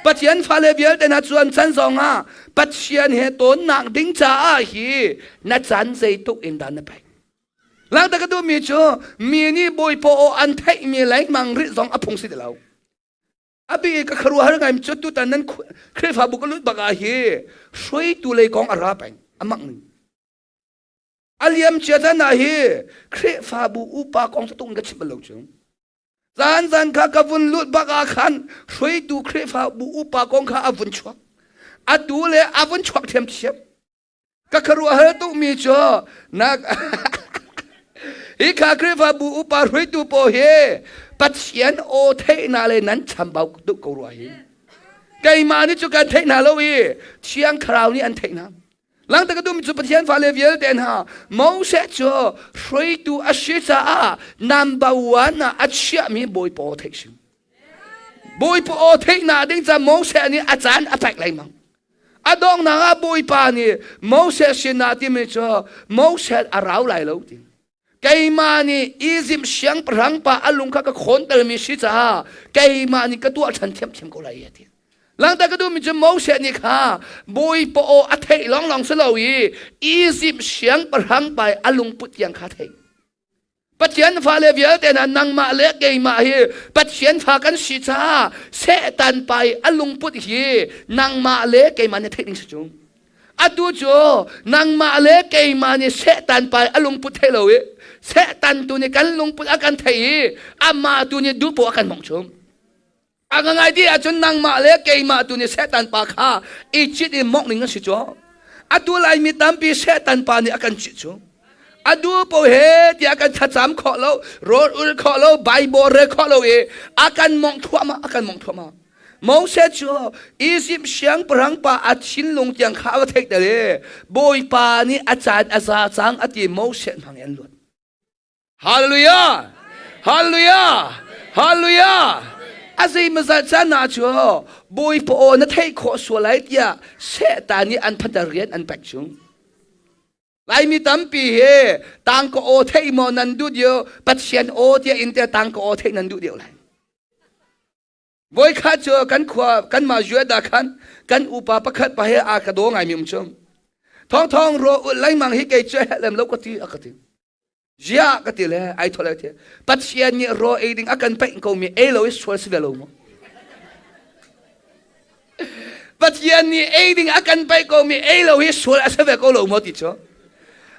[SPEAKER 1] Pathian fale vialte na chuan chan zong ah Pathian he tawnnak ding caah hi na chan zeituk in dah na pek. Langter ka duhmi cu mi nih Bawipa aw an theihmi lengmang rih zong a phung si ti lo. Abi ka kharuahar ngai cu tutan nan Khrihfabu ka lut bak ah hi hruaitu lei kong a ra peng a mak ning. A liam cia chan ah hi Khrihfabu upa kong cu tung ka chim bal lo cu. Zan zan kha ka vun lut bak ah khan hruaitu Khrihfabu upa kong kha a vun chuak. Atu le a vun chuak thiamthiam. Ka khuaruahhar tukmi cu na hi kha Khrihfabu upa hruaitu pawl hi Pathian aw theihnak le nan chambau tuk ko rua hi. Keimah nih cu kan theih hna lo i Thiang Thlarau nih an theih hna. Langta ka duhmi cu Pathian fale vialte hna Moses cu hruaitu a si caah number one ah a chiahmi Bawipa aw theih si. Bawipa aw theihnak ding ca Moses nih a caan a pek lengmang. A donghnak ah Bawipa nih Moses sinah timi cu Moses a rau lai lo ti. Keimah nih Izipt siangpahrang pa a lung kha ka khawntermi si caah keimah nih ka tuah ṭhan thiamthiam ko lai a ti. Langta ka duhmi cu Moses nih kha Bawipa aw a theih lawnglawng si lo i Izipt siangpahrang pa i a lungput tiang kha a theih. Pathian fale vialte hna nangmah le keimah hi Pathian fa kan si caah Satan pa i a lungput hi nangmah le keimah nih theih ding si cu. Atu cu nangmah le keimah nih Satan pa i a lungput theih lo i Satan tu nih kan lungput a kan theih i amah tu nih duh poah a kan mongh chung. A ngai ti ahcun nangmah le keimah tu nih Satan pa kha i cit in mongh ning an si cu. Atu Laimi tampi Satan pa nih a kan cit cu. A du po he tiah kan thlacam khawh lo, rawl ul khawh lo, Bible rel khawh lo i a kan mongh thuahmah, a kan mongh thuahmah. Moses cu Izipt siangpahrang pa a thinlung tiang kha a va theih ter i Bawipa nih a caan a za cang a ti Moses hmang in an luat. Hallelujah! Hallelujah! Hallelujah! A zeimazat caan ah cu Bawipa aw na theih khawh sual lai tiah Satan nih an phatar rian an pek chung. Laimi tampi hi tangka aw theih maw nan duh dio Pathian aw tiah in te tangka aw theih nan duh deuh lai. Voikhat cu kan khua kanmah Judah khan kan upa pakhat pa he aa ka daw ngaimi um cu. Thawng thawng ro ul lengmang hi kei cu helem lo ka ti a ka ti. Zia ka ti le ai thol ai ti. Pathian nih ro ei ding a kan peih ko mi ei lo i sual si ve lo mu. Pathian nih ei ding a kan peih ko mi ei lo hi sual a si ve ko lo maw ti cu.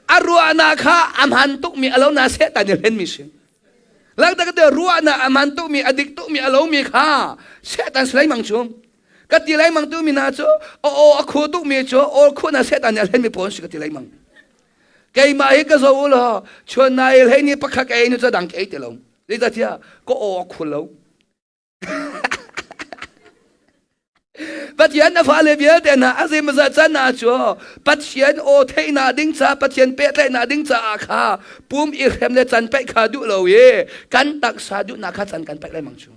[SPEAKER 1] A ruahnak kha a hman tuk mi a lo na sehtan i hlen mi si. Langtak te ruahnak a man tukmi a dik tukmi a lomi kha Satan si lengmang cu ka ti lengmang tu mi hna cu a aw a khu tukmi cu aw khu na Satan nih a hlenmi pawl si ka ti lengmang keimah hi ka zo u law chuan na el hei ni pakhat ka ei nu cu dang ka ei ti lo zeicahtiah ka aw a khu lo Pathian na fale vialte hna a zeimawzat can ah cu Pathian aw theihnak ding ca Pathian pehtlaihnak ding caah kha pum i hrem le can paih kha duh lo i kan taksa duhnak kha can kan paih lengmang chung.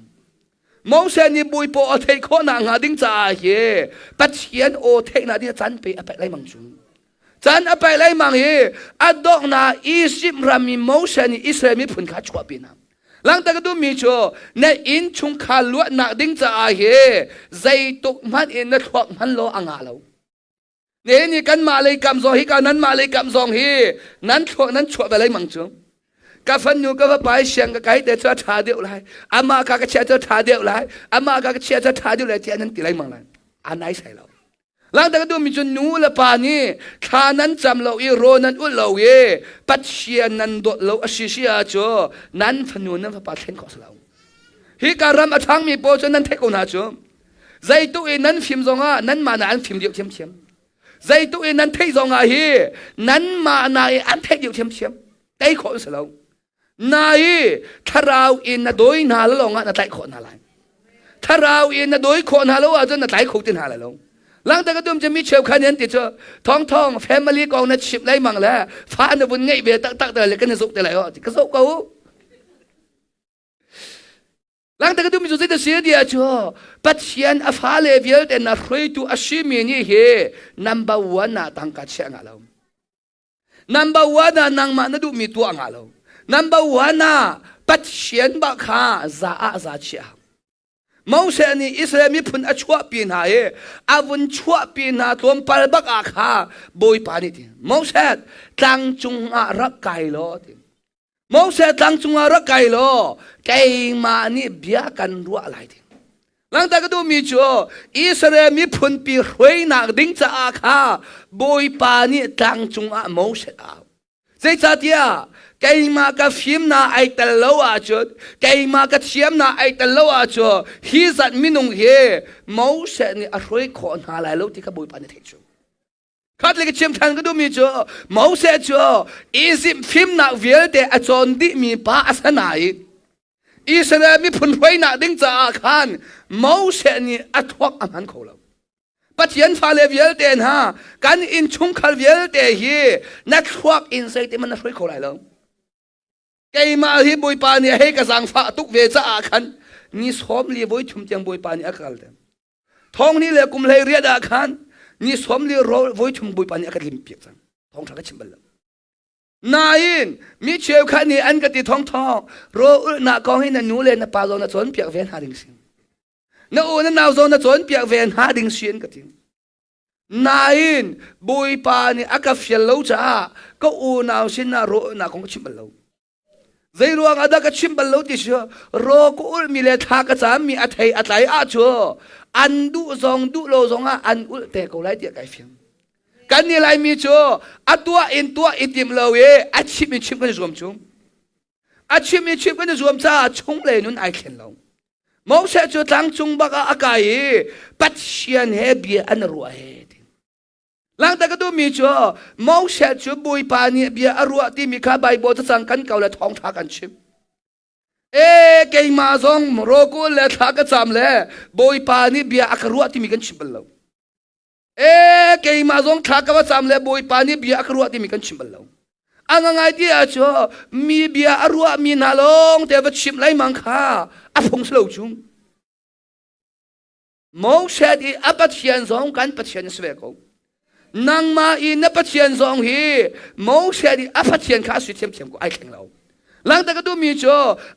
[SPEAKER 1] Moses nih Bawipa aw theih khawhnak hnga ding caah hi Pathian aw theihnak ding can pe a paih lengmang chung. Can a paih lengmang i a donghnak Izipt ram i Moses nih Israel miphun kha chuahpi hna. Langhter ka duhmi cu na inn chungkhar luatnak ding caah hi zeituk hmanh in na thluak hman law a ngah lo. Ne ni kanmah lei kam zong hi ka nanmah lei kam zong hi nan thluak nan chuah ve lengmang cu. Ka fanu ka va siang ka kai te cu a ṭha deuh lai. Amah ka ka chia cu a ṭha deuh lai. Amah ka ka chia cu a ṭha deuh lai tiah nan ti lengmang lai. A nai sai lo. Langter ka duhmi cu nu le pa nih thla nan cam lo i raw nan ulh lo i Pathian nan dawt lo a si si ahcun nan fanu nan fapa thlen khawh si lo. Hi ka ram a ṭhangmi pawl cu nan theih ko hna cu. Zeituk i nan fim zongah nanmah na an fim deuh thiamthiam. Zeituk i nan theih zongah hi nanmah na i an theih deuh thiamthiam. Tei khawh an si lo. Na i thlarau in na dawi hna lo lawngah na tlaih khawh hna lai. Thlarau in na dawi khawh hna lo ahcun na tlai kho ti hna lai lo. Langta ka dum cu mi cheukhat nih an ti cu thong thong family kong na chimh lengmang le fa na vun ngeih ve taktak te le kan i zuk te lai o ka zoh ko. Langta ka dum cu zei si dia cu Pathian a fale vialte na hruaitu a simi nih hi number one ah tangka chiah nga lo. Number one ah nangmah na duhmi tuah nga lo. Number one ah Pathian bak kha za ah za chiah. Moses nih Israel miphun a chuahpi hna i a vun chuahpi hna tlawmpal bak ah kha Bawipa nih ti Moses tlang cung ah rak kai law ti Moses tlang cung ah rak kai law keimah nih bia kan ruah lai ti Langta ka duhmi cu Israel miphunpi hruainak ding caah kha Bawipa nih tlang cungah Moses a au. Zeicahtiah keimah ka fimnak ai tel lo ahcun keimah ka thiamnak ai tel lo ahcun hi zat minung hi Moses nih a hruai khawh hna lai lo ti kha Bawipa nih a theih cu. Khat le ka chim ṭhan ka duhmi cu Moses cu Izipt fimnak vialte a cawn dihmi pa a si nain Israel miphun hruainak ding caah khan Moses nih a thuak a hman kho lo. Pathian fale vialte hna kan innchungkhar vialte hi na thluak in zeitin na hruai kho lai lo. Keimah hi Bawipa nih hei ka zaangfah tuk ve caah khan ni sawm li voi thum tiang Bawipa nih a ka kalter. Thong ni le kum hlei riat ah khan ni sawm li voi thum Bawipa nih a ka lim piak cang. Thawngṭha ka chim bal lo. Nain mi cheukhat nih an ka ti thongthong ro ulhnak kong hi na nu le na pa zong na cawnpiak ve hna ding si. Na u na nau zong na cawnpiak ve hna ding si an ka ti. Nain Bawipa nih a ka fial lo caah ka unau sinah ro ulhnak kong ka chim bal lo. Zeiruang ah dah ka chim bal lo ti si ro ka ulhmi le thla ka cammi a thei a tlai ah cu an duh zong duh lo zong ah an ulh te ko lai tiah kai fiang. Kan nih Laimi cu a tuah in tuah i tim lo i a chim in chim kan i zuam cu. A chim in chim kan i zuam caah chunglei nun ai thlen lo. Moses cu tlangcung bak ah a kai i Pathian he bia an ruah he. Langhter ka duhmi cu Moses cu Bawipa nih bia a ruah timi kha Baibal cacang kan kau le thawngṭha kan chim. E keimah zong rawkul le thla ka cam le Bawipa nih bia a ka ruah timi kan chim bal lo. E keimah zong thla ka va cam le Bawipa nih bia a ka ruah timi kan chim bal lo. A ngai ti ah cu mi bia a ruahmi hna lawng te va chim lengmang kha a phung si lo chung. Moses i a Pathian zong kan Pathian a si ve ko. Nangmah i na Pathian zong hi Moses i a Pathian kha a si thiamthiam ko ai thleng lo. Langta ka duhmi cu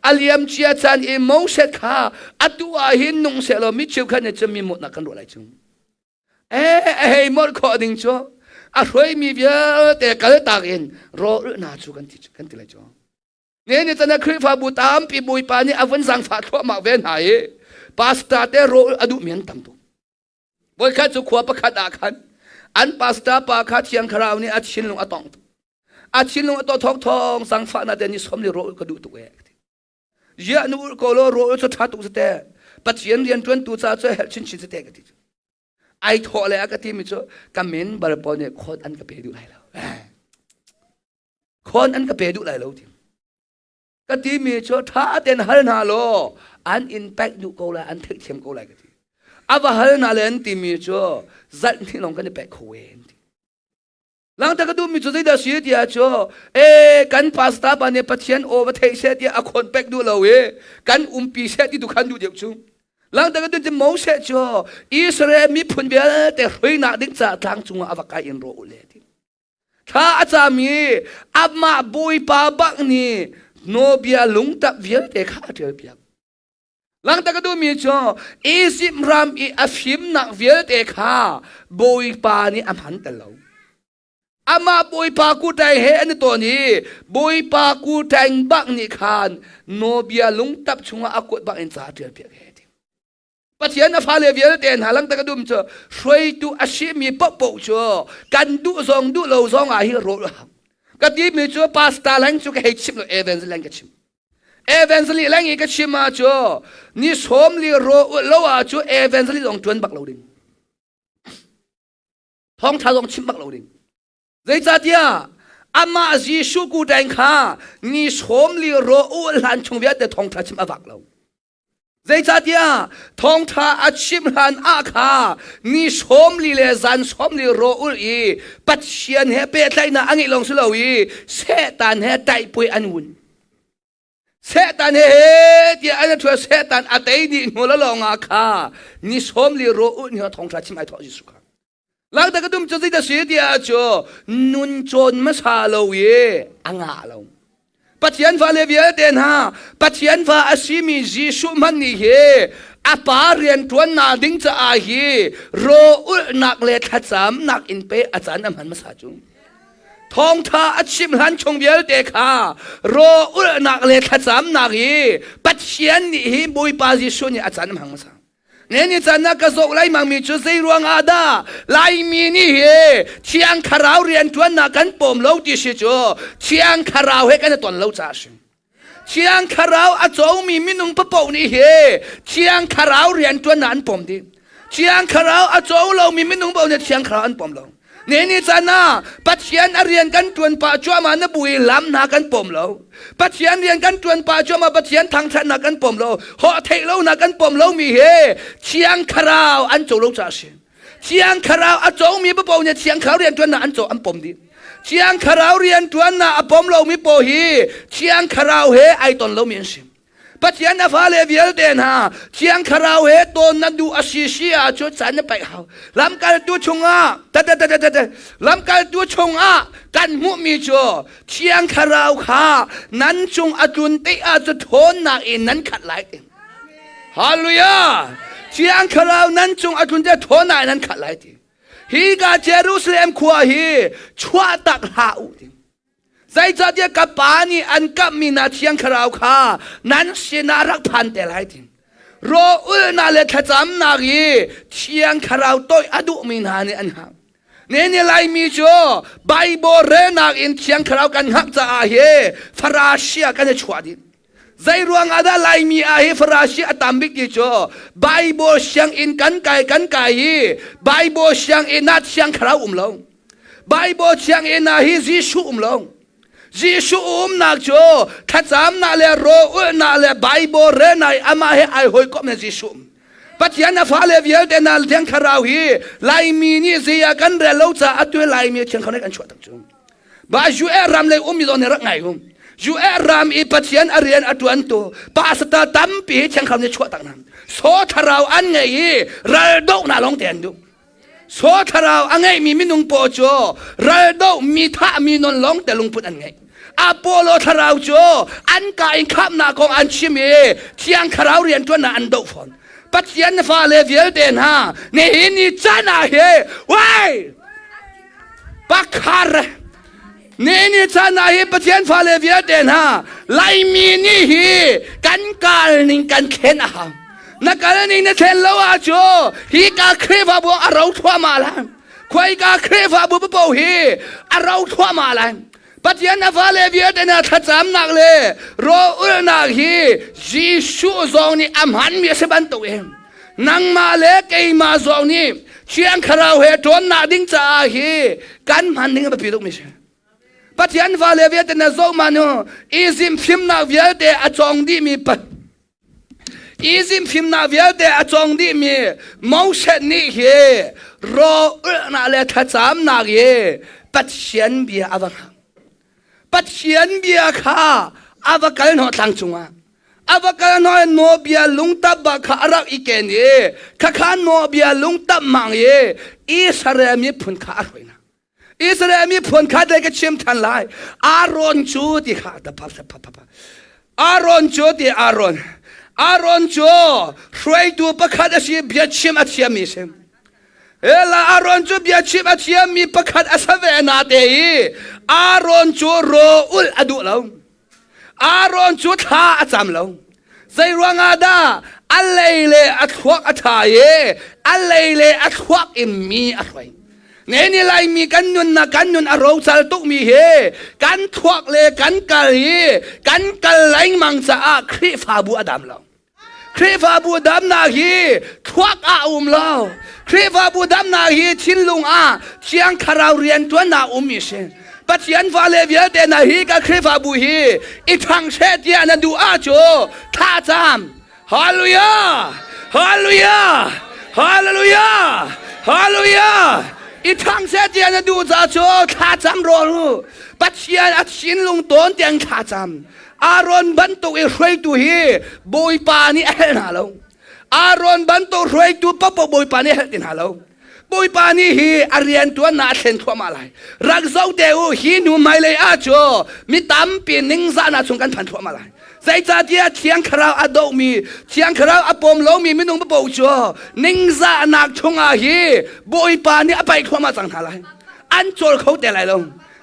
[SPEAKER 1] a liam cia caan i Moses kha atu ah hin nung seh law mi cheukhat nih cun mi mawhnak kan ruah lai cu. Eh a hei mawlh khawh ding cu a hruaimi vialte kaltak in rawl hna cu kan ti kan ti lai cu. Ne ni tan Khrihfabu tampi Bawipa nih a vun zaangfah thluahmah ve hna i pastor te rawl a duhmi an tam tuk. Voikhat cu khua pakhat ah khan an pastor pa kha Thiang Thlarau nih a thinlung a tongh tuk. A thinlung a tawh thawk thawng zaangfahnak te ni som li rawl ka duh tuk e. Ziah nu ul ko law rawl cu ṭha tuk si te. Pathian rian ṭuantu ca cu herh chinchin si te ka ti. Ai thawh le a ka timi cu ka min bal pawl nih khawt an ka pe duh lai lo. Khawn an ka pe duh lai lo ti. Ka timi cu ṭha tein hal hna law an in paih duh ko lai, an theihthiam ko lai ka ti. A va hal hna le an timi cu zalh hnih lawng kan i paih kho e an ti. Langta ka duhmi cu zeidah si tiah cu e kan pastor pa nih Pathian aw va theih seh tiah a khawn pek duh lo i kan umpi seh ti tu khan duh deuh cu. Langta ka duh cu Moses cu Israel miphun vialte hruainak ding caah tlang cungah a va kai in rawh u le ti. Thla a cam i amah Bawipa bak nih nawbia lungtak vialte kha a ṭialpiak. Langhter ka duhmi cu Izipt ram i a fimnak vialte kha Bawipa nih a hman tel lo. Amah Bawipa kuṭai he an i tawn i Bawipa kuṭaing bak nih khan nawbia lungtap chungah a kut bak in ca a ṭialpiak he ti. Pathian a fale vialte hna langta ka dum cu hruaitu a simi paohpaoh cu kan duh zong duh lo zong ah hi rawl a hau. Ka timi cu pastor leng cu ka hei chim lo evangelist leng ka chim. Evangelist leng i ka chim ah cu ni sawm li ro lo ah cu evangelist zong tuan bak lo ding. Thawngtha zong chim bak lo ding. Zeicahtiah Amah Jesuh ku teng kha ni 40 ro u hlan chung vialte thawngṭha chim a vak lo. Zeicahtiah thawngṭha a chim hlan ah kha ni 40 le zan 40 ro ul i Pathian he pehtlaihnak a ngeih lawng si lo i Satan he taihpuai an wun. Satan he tiah an ṭhua Satan a tei dih hnu lawng ah kha ni 40 ro ul ni thawngṭha chim ai thawh Jesuh kha. Langta ka dum cu zeidah si tiah cu nun cawn hmasa lo i a ngah lo. Pathian fale vialte hna Pathian fa a simi Jesuh hmanh nih hi a pa rian ṭuannak ding caah hi ro ulhnak le thlacamnak in pe a caan a hman hmasa cu. Thawngṭha a chim hlan chung vialte kha ro ulhnak le thlacamnak hi Pathian nih hi Bawipa Jesuh nih a caan a hmang hmasa. Ne ni caan ah ka zoh lai mangmi cu zei ruang ah dah Laimi nih hi Thiang Thlarau rianṭuannak kan pawm lo ti si cu Thiang Thlarau he kan i ton lo caah a si. Thiang Thlarau a comi minung papoh nih hi Thiang Thlarau rianṭuannak an pawm dih. Thiang Thlarau a co lomi minung paoh nih Thiang Thlarau an pawm lo. Ne ni caan ah Pathian a rian kan ṭuan pah cuahmah na bu i lam hna kan pom lo. Pathian rian kan ṭuan pah cuahmah Pathian thangṭhatnak kan pom lo. Hawh theih lonak kan pom lomi hi Thiang Thlarau an co lo caah a si. Thiang Thlarau a comi paoh nih Thiang Thlarau rian ṭuannak an co an pom dih. Thiang Thlarau rian ṭuannak a pom lomi paoh hi Thiang Thlarau he ai ton lomi an si. Pathian a fale vialte hna Thiang Thlarau he tawn na duh a si si ahcun caan na paih hau. Lamkaltu chungah ta lamkaltu chungah kan hmuhmi cu Thiang Thlarau kha nan cung a tlun te ahcun ṭhawnnak in nan khat lai ti. Hallelujah! Thiang Thlarau nan cung a tlun te ṭhawnnak in nan khat lai ti. Hi ka Jerusalem khua hi chuah tak hlah u ti. Zeicahtiah ka Pa nih an kamhmi hna Thiang Thlarau kha nan sinah rak phan te lai ti. Raw-ulnak le thlacamnak i Thiang Thlarau toih a duhmi hna nih an hngak. Ne ni Laimi cu Bible relnak in Thiang Thlarau kan hngak caah hi Farasi ah kan i chuah dih. Zei ruang ah dah Laimi ah hi Farasi a tam bik ti cu Bible sianginn kan kai kan kai i Bible sianginn ah Thiang Thlarau um lo. Bible sianginn ah hi Jesuh um lo. Jesuh umnak cu thlacamnak le rawlulhnak le Bible relnak i amah he ai hawikomh le Jesuh um. Pathian a fale vialte hna Thiang Thlarau hi Laimi nih zei ah kan rel lo caah atu Laimi Thiang Thlarau kan chuah tak cu. Ba US ram lei um mi zong nih rak ngai um. US ram i Pathian a rian a tuantu pastor tampi hi Thiang Thlarau nih chuah tak hna. So thlarau an ngei i ral dohnak lawng te an duh. So thlarau a ngeihmi minung paw cu raldoh mi thahmi non lawng te lungput an ngeih. Apollo thlarau cu an ka in khamnak kong an chim i thiang thlarau rianṭuannak an doh fawn. Pathian na fale vialte hna nihin ni caan ah hi wai pakhar ni ni caan ah hi Pathian fale vialte hna Laimi nih hi kan kal ning kan thlen a hau. Na kal ning na thlen lo ahcun hi ka Khrihfabu a ro thluahmah lai. Khuaika Khrihfabu paoh hi a ro thluahmah lai. Pathian a fale vialte na thlacamnak le rawlulhnak hi Jesuh zong nih a hmanmi a si bantuk in nangmah le keimah zong nih Thiang Thlarau he ṭawnnak ding caah hi kan hman ding a biapi tukmi si. Pathian fale vialte na zoh ma nu Izim fimnak vialte a cawng dihmi Izim fimnak vialte a cawng dihmi Moses nih hi raw ulhnak le thlacamnak i Pathian bia a va hngak. Pathian bia kha a va kal hnawh tlang cungah. A va kal hnawh i nawbia lungtap ba kha a rak i ken i khakha nawbia lungtap mang i Israel miphun kha a hruai hna. Israel miphun kha dei ka chim than lai. Aaron cu ti kha ta pa pa pa pa. Aaron cu ti Aaron. Aaron cu hruaitu pakhat a si biachim a thiammi si. Ela Aaron cu biachim a thiammi pakhat a sa ve na te i Aaron cu ro ul a duh lo. Aaron cu thla a cam lo. Zei ruangah dah a lei le a thluak a ṭha i a lei le a thluak in mi a hruai. Ne ni Laimi kan nunnak kan nun a rocal tukmi hi kan thluak le kan kal hi kan kal lengmang caah Khrihfabu a dam lo. Khrihfabu damnak hi thluak ah a um lo. Khrihfabu damnak hi thinlung ah Thiang Thlarau rianṭuannak um mi si. Pathian fale vialte na hi ka Khrihfabu hi i ṭhang she tiah na duh ahcun thlacam. Hallelujah! Hallelujah! Hallelujah! Hallelujah! I ṭhang she tiah na duh ca cu thlacam rawl u. Pathian a thinlung tawn tiang thlacam. Aaron bantuk i hruaitu hi Bawipa nih a helh hna lo. Aaron bantuk hruaitu paohpaoh Bawipa nih a helh ti hna lo. Bawipa nih hi a rian tuannak a thlen thluahmah lai. Rak zoh te u, hi hnu hmailei ah cu mi tampi ningzahnak chung kan phan thluahmah lai. Zeicahtiah Thiang Thlarau a dohmi, Thiang Thlarau a pawm lomi minung paoh cu ningzahnak chungah hi Bawipa nih a paih thluahmah cang hna lai. An cawl kho te lai lo.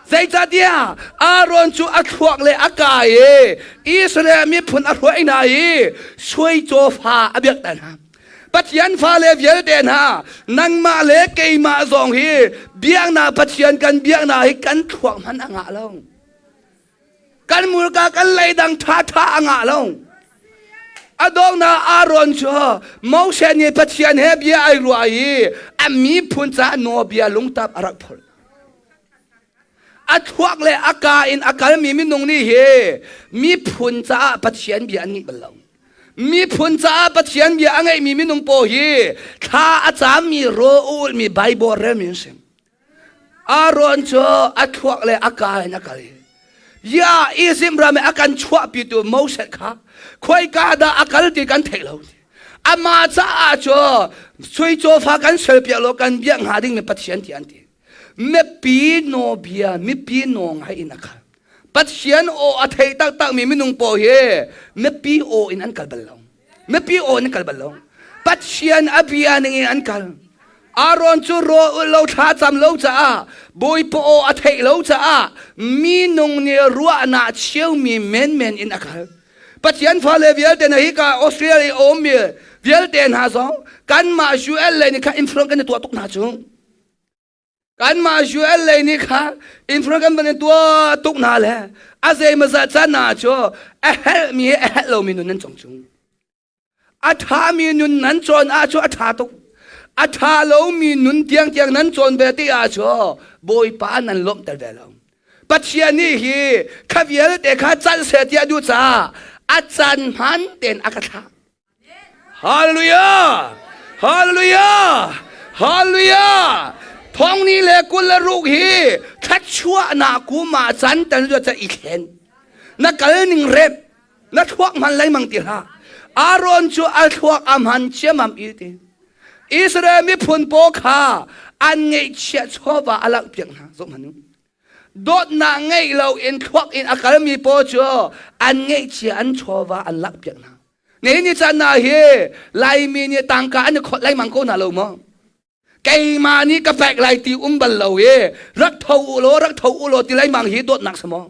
[SPEAKER 1] Zeicahtiah Aaron cu a thluak le a ka i Israel miphun a hruai hna i sui cawfa a biak hna. Pathian fale vialte hna, nangmah le keimah zong hi biaknak Pathian kan biaknak hi kan thluak hmanh a ngah lo. Kan murka kan leidang ṭhaṭha a ngah lo. A donghnak Aaron cu Moses nih Pathian he bia ai ruah i a miphun caah nawlbia lungtap a rak phurh. A thluak le a ka in a kalmi minung nih hi miphun caah Pathian bia an ngeih bal lo. Miphun caah Pathian bia a ngeihmi minung paw hi thla a cammi raw ulmi Bible relmi an si. Aaron cu a thluak le a ka in a kal i ya Izipt ram i a kan chuahpitu Moses kha khoika dah a kal ti kan theih lo. Amah caah cu sui cawfa kan selpiak lo kan biak hnga dingmi Pathian ti an ti. Mipi naw bia mipi naw ngai in a kal. Pathian aw a thei taktakmi minung pawl hi mipi aw in an kal bal lo. Mipi aw in an kal bal lo. Pathian a bia ning in an kal. Aaron cu rawl ulh lo thla cam lo caah Bawipa aw a theih lo caah minung nih ruahnak cheumi menmen in a kal. Pathian fale vialte na hi ka Australia i a ummi vialte hna zong kanmah UL lei nih kha influence kan i tuah tuk hna cu. Kanmah UL lei nih kha infra kan van in tuah tuk hna le a zeimawzat caan ah cu a helhmi he a helh lomi nun nan cong chung. A ṭhami nun nan cawn ah cu a ṭha tuk. A ṭha lomi nun tiangtiang nan cawn ve ti ah cu Bawipa nan lawmhter ve lo. Pathian nih hi kha vialte kha calh seh tiah duh caah a caan hmaan tein a ka thlah. Hallelujah! Hallelujah! Hallelujah! Thong ni le kul le ruk hi thluachuahnak kum ah can tan lu ca i thlen. Na kal ning rep, na thluak hman lengmang ti hlah. Aaron cu a thluak a hman ciamam i ti. Israel miphun paw kha an ngeihchiah chawva a langhpiak hna. Zoh hmanh u. Dawtnak ngeih lo in thluak in a kalmi paw cu an ngeihchia an chawva an langhpiak hna. Nihin ni caan ah hi Laimi nih tangka an i khawt lengmang ko hna lo maw? Keimah nih ka pek lai ti um bal lo i rak tho u law rak tho u law ti lengmang hi dawtnak si maw?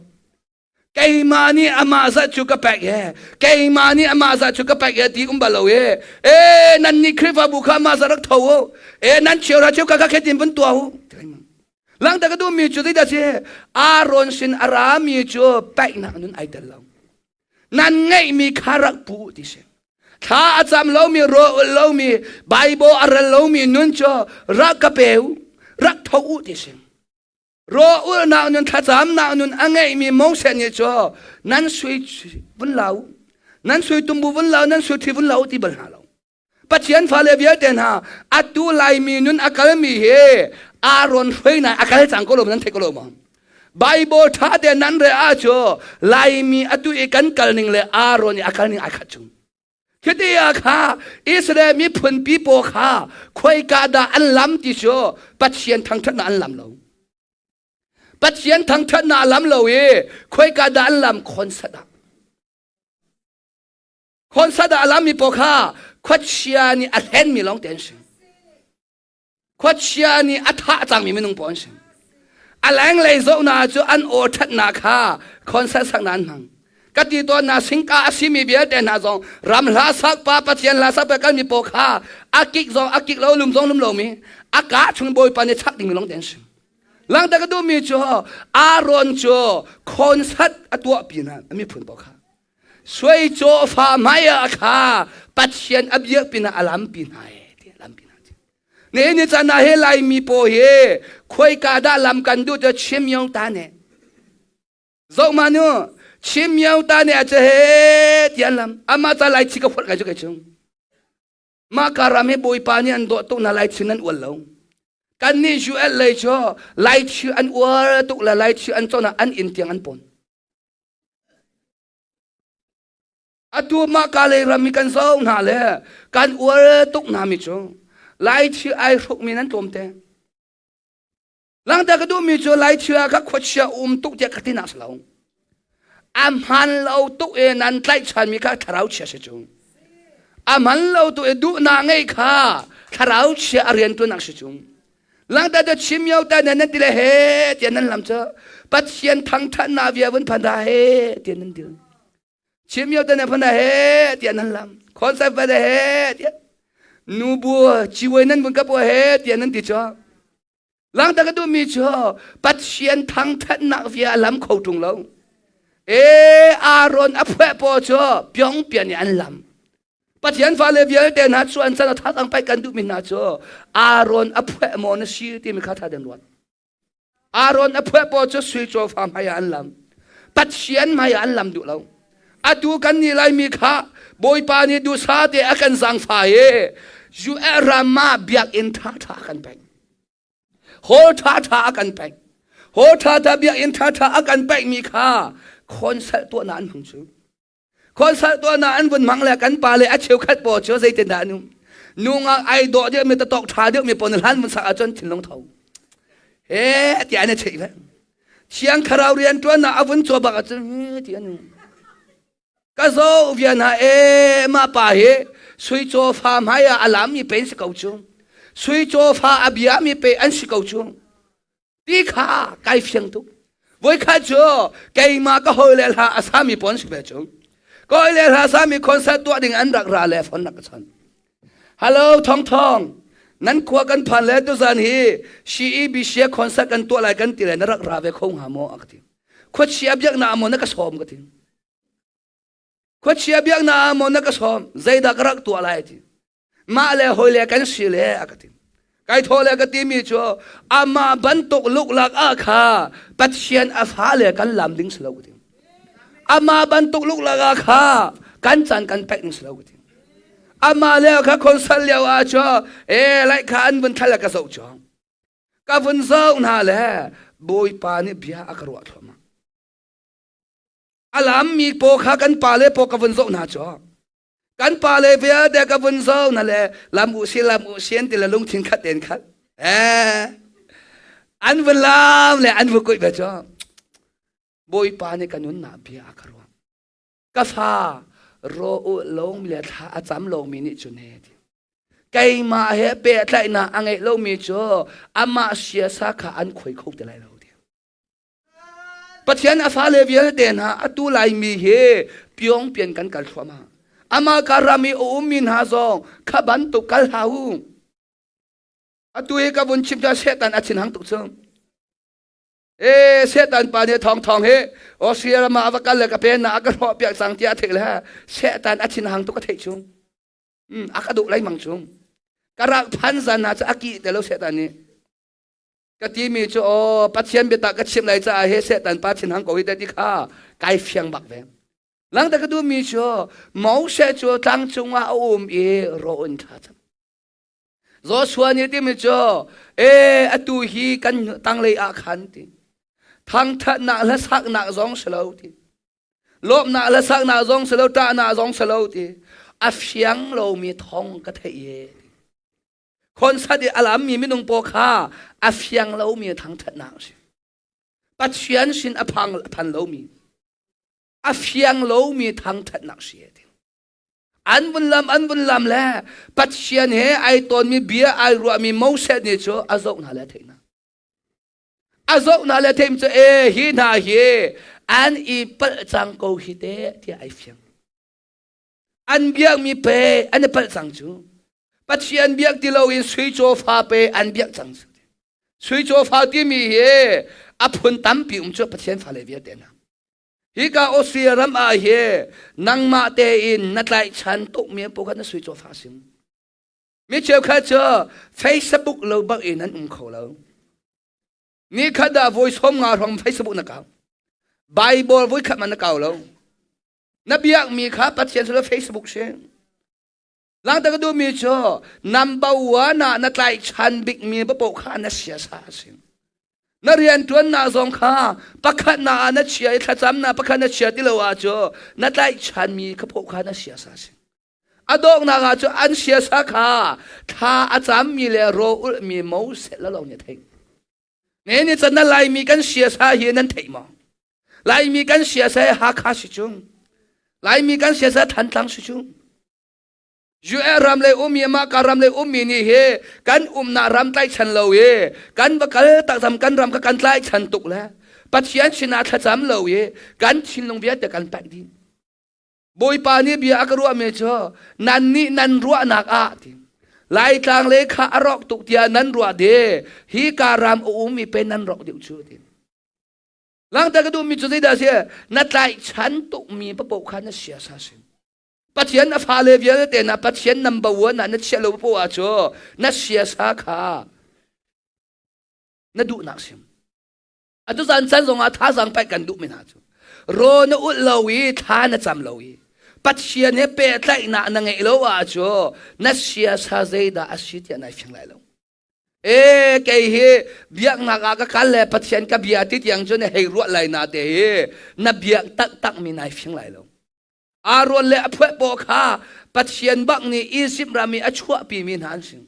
[SPEAKER 1] Keimah nih amah zat cu ka pek he keimah nih amah zat cu ka pek he ti um bal lo i e nan nih Khrihfabu kha amah zat rak tho u e nan cheu ra cheu ka ka khetin vun tuah u Langta ka duhmi cu zeidah si Aaron sin a rami cu paihnak nun ai tel lo Nan ngeihmi kha rak pu ti si. Thla a cam lomi, rawl ul lomi, Bible a rel lomi nun cu rak ka pe u, rak tho u ti si. Rawl ulnak nun, thlacamnak nun a ngeihmi Moses nih cu nan sui vun lau, nan sui tumbu vun lau, nan sui thi vun lau ti bal hna lo. Pathian fale vialte hna atu Laimi nun a kalmi hi Aaron hruainak a kal cang ko lo nan theih ko lo maw? Bible ṭha te nan re ah cu Laimi atu i kan kal ning le Aaron i a kal ning ai khat chung. Khiti ah kha Israel miphun pipo kha khuaika dah an lam ti cu Pathian thangṭhatnak an lam lo. Pathian thangṭhatnak a lam lo i khuaika dah an lam concert ah. Concert ah a lammi pawl kha khuachia nih a hlenmi lawng te an si. Khuachia nih a thah cangmi minung pawl an si. A lenglei zohnak cu an aw ṭhatnak kha concert saknak an hmang. Ka ti tawn na singka a simi vialte hna zong ram hla sak pa Pathian hla sak pa kalmi pawl kha a kik zong a kik lo lum zong lum lomi a ka chung bawipa nih chak dingmi lawng te an si. Langta ka duhmi cu Aaron cu concert a tuah pinah a miphun pawl kha Suai cawfa hmai ah kha Pathian a biak pinah a lampi hna e ti lampi hna ti. Ne ni chan ah he Laimi paw hi khuaika dah lam kan duh te chim yong ta ne. Zoh ma nu Chin myo ta ne a che he ti an lam ama ca lai chi ka phot ngai chu kai chung ma ka ram hi bawipa nih an dawh tuk na lai chin an ual lo kan nih US lei cu lai chi an uar tuk le lai chi an chon an inn tiang an pon atu ma ka lei ram hi kan zo hna le kan uar tuk hna mi cu lai chi ai hruk mi nan tlawm te Langta ka duhmi cu Laichia ah kha khuachia um tuk tiah ka ti nak si lo. A hman lo tuk i nan tlaihchanmi kha thlarau chia si cu. A hman lo tuk i duhnak ngei kha thlarau chia a rian tuan nak si cu. Langta cu chim yo ta nan ti le he tiah nan lam cu Pathian thangthatnak via vun phan da he tiah nan dil. Chim yo ta nan phan da he tiah nan lam. Concert va da he tiah nu bu ciwai nan vun ka pu he tiah nan ti cu. Langta ka duhmi cu Pathian thangthatnak via a lam kho ṭung lo. E Aaron a phuah paw cu pyong pian i an lam. Pathian fale vialte hna cu an chan a that ang pai kan duhmi hna cu Aaron a phuah maw na si timi kha tha den ruat. Aaron a phuah paw cu sui cawfa hmai ah an lam. Pathian hmai ah an lam duh lo. Atu kan nih Laimi kha Bawipa nih duhsa te a kan zaangfa i US ram ah biakinn ṭhaṭha a kan pek. Hall ṭhaṭha a kan pek. Hall ṭhaṭha biakinn ṭhaṭha a kan pekmi kha concert tuahnak an hmang cu. Concert tuahnak an vun hmang le kan pa le a cheukhat pawl cu zeitindah an um. Nungak ai dawh deuhmi tatok ṭha deuhmi pawl na hlan vun sak ahcun thinlung tho. He tiah an i cheih ve. Thiang Thlarau rianṭuannak a vun caw bak ahcun hi ti an ka zo vian ha e mah pa hi sui caw fa hmai ah a lam mi pe an si ko cu sui caw fa a bia mi pe an si ko cu ti kha kai fiang tuk voikhat cu keimah ka hawi le hla a sami pawn si ve cu ka hawi le hla sami concert tuah ding an rak ra le phone rak ka chon Hello Thong Thong nan khua kan phan le tuzan hi CEBC concert kan tuah lai kan ti le na rak ra ve kho hnga maw a ka ti. Khuachia biaknak maw na ka sawm ka ti. Khuachia biaknak maw na ka sawm zeidah ka rak tuah lai ti. Mah le hoi le kan si le a ka ti. Kai thaw le ka timi cu amah bantuk luklak ah kha Pathian a fa le kan lam ding si lo ka ti. Amah bantuk luklak ah kha kan caan kan pek ding si lo ka ti. Amah le kha concert lio ah cu e lai kha an vun thal ka zoh cu. Ka vun zoh hna le Bawipa nih bia a ka ruah thluahmah. A lam mi paw kha kan pa le paw ka vun zoh hna cu. Kan pa le vialte ka vun zoh hna le lam u si lam u sian ti le lungthin khat ten khat. Eh an vun lam le an vun kuih ve cu. Bawipa nih ka nunnak bia a ka ruah. Ka fa ro u lawng le thla a cam lomi nih cun he ti. Keimah he pehtlaihnak a ngeih lomi cu amah siasa kha an khuai kho ti lai lo ti. Pathian a fale vialte hna atu Laimi hi pyong pian kan kal thluahmah. Amah ka ram i a ummi hna zong kha bantuk kal hlah u. Atu hi ka vun chim cu Satan a thin hang tuk cu. E Satan pa nih thawng thawng hi Australia ram ah a va kal le ka pen na a ka hrawh piak cang tiah a theih le Satan a thin hang tuk a theih chung. A ka duh lengmang chung. Ka rak phan zan hna cu a ki te lo Satan nih. Ka timi cu aw Pathian biatak ka chim lai caah he Satan pa thin hang ko hi te ti kha kai fiang bak ve. Langta ka duhmi cu Moses cu tlang cungah a um i ro in thla cam. Joshua nih timi cu e atu hi kan tanglei ah khan ti thangthatnak le saknak zong si lo ti lawmnak le saknak zong si lo ṭahnak zong si lo ti a fiang lomi thong ka theih e concert i a lammi minung paw kha a fiang lomi thangthatnak a si Pathian sin a phang a phan lomi a fiang lomi thangthatnak si e ti An vun lam an vun lam le Pathian he ai tawnmi bia ai ruahmi Moses nih cu a zoh hna le a theih hna. A zoh hna le theih cu e hi hna hi an i palh cang ko hi te tiah ai fiang. An biakmi pe an i palh cang cu. Pathian biak ti loin sui cawfa pe an biak cang cu. Sui cawfa timi hi a phun tampi um cu Pathian fale vialte hna. Hika Austria ram ah hi nangmah tein na tlaihchan tukmi paoh kha na sui cawfa sim. Mi cheukhat cu Facebook lo bak in an um kho lo. Ni khat ah voi som nga hrawng Facebook na kau. Bible voi khat man na kau lo. Na biakmi kha Pathian silo Facebook si. Langta ka duhmi cu number one ah na tlaihchan bikmi papoh kha na siasa a si. Na rianṭuannak zong kha pakhat na ah na chia i thlacamnak pakhat na chia ti lo ah cu na tlaihchanmi kha poh kha na siasa a si. A donghnak ah cu an siasa kha thla a cammi le raw ulhmi Moses la lawng nih a theih. Ne ni can na Laimi kan siasa hi nan theih maw? Laimi kan siasa hi Hakha si chung. Laimi kan siasa Thantlang si chung. US ram le ummi mah ka ram le ummi nih hi kan umnak ram tlaihchan lo i kan va kal takzam kan ram kha kan tlaihchan tuk le Pathian sinah thlacam lo i kan thinlung vialte kan pek dih. Bawipa nih bia a ka ruahmi cu nannih nan ruahnak ah ti Laitlang le kha a rawk tuk tiah nan ruah de hi ka ram a ummi pe nan rawk deuh cu ti. Langta ka duhmi cu zeidah si na tlaihchan tukmi papoh kha na siasa si. Pathian a fale vialte na Pathian number one ah na chiah lo papoh ah cu na siasa kha na duhnak sim. Atu zan chan zongah thazaang paih kan duhmi hna cu raw na ulh lo i thla na cam lo i Pathian he pehtlaihnak na ngeih lo ahcun na siasa zeidah a si tiah nai fiang lai lo. E kei hi biaknak ah ka kal le Pathian ka bia ti tiang cu na hei ruah lai na te hi na biak taktak mi nai fiang lai lo. Aaron le a phuah paw kha Pathian bak nih Izipt ram i a chuahpimi hna an si.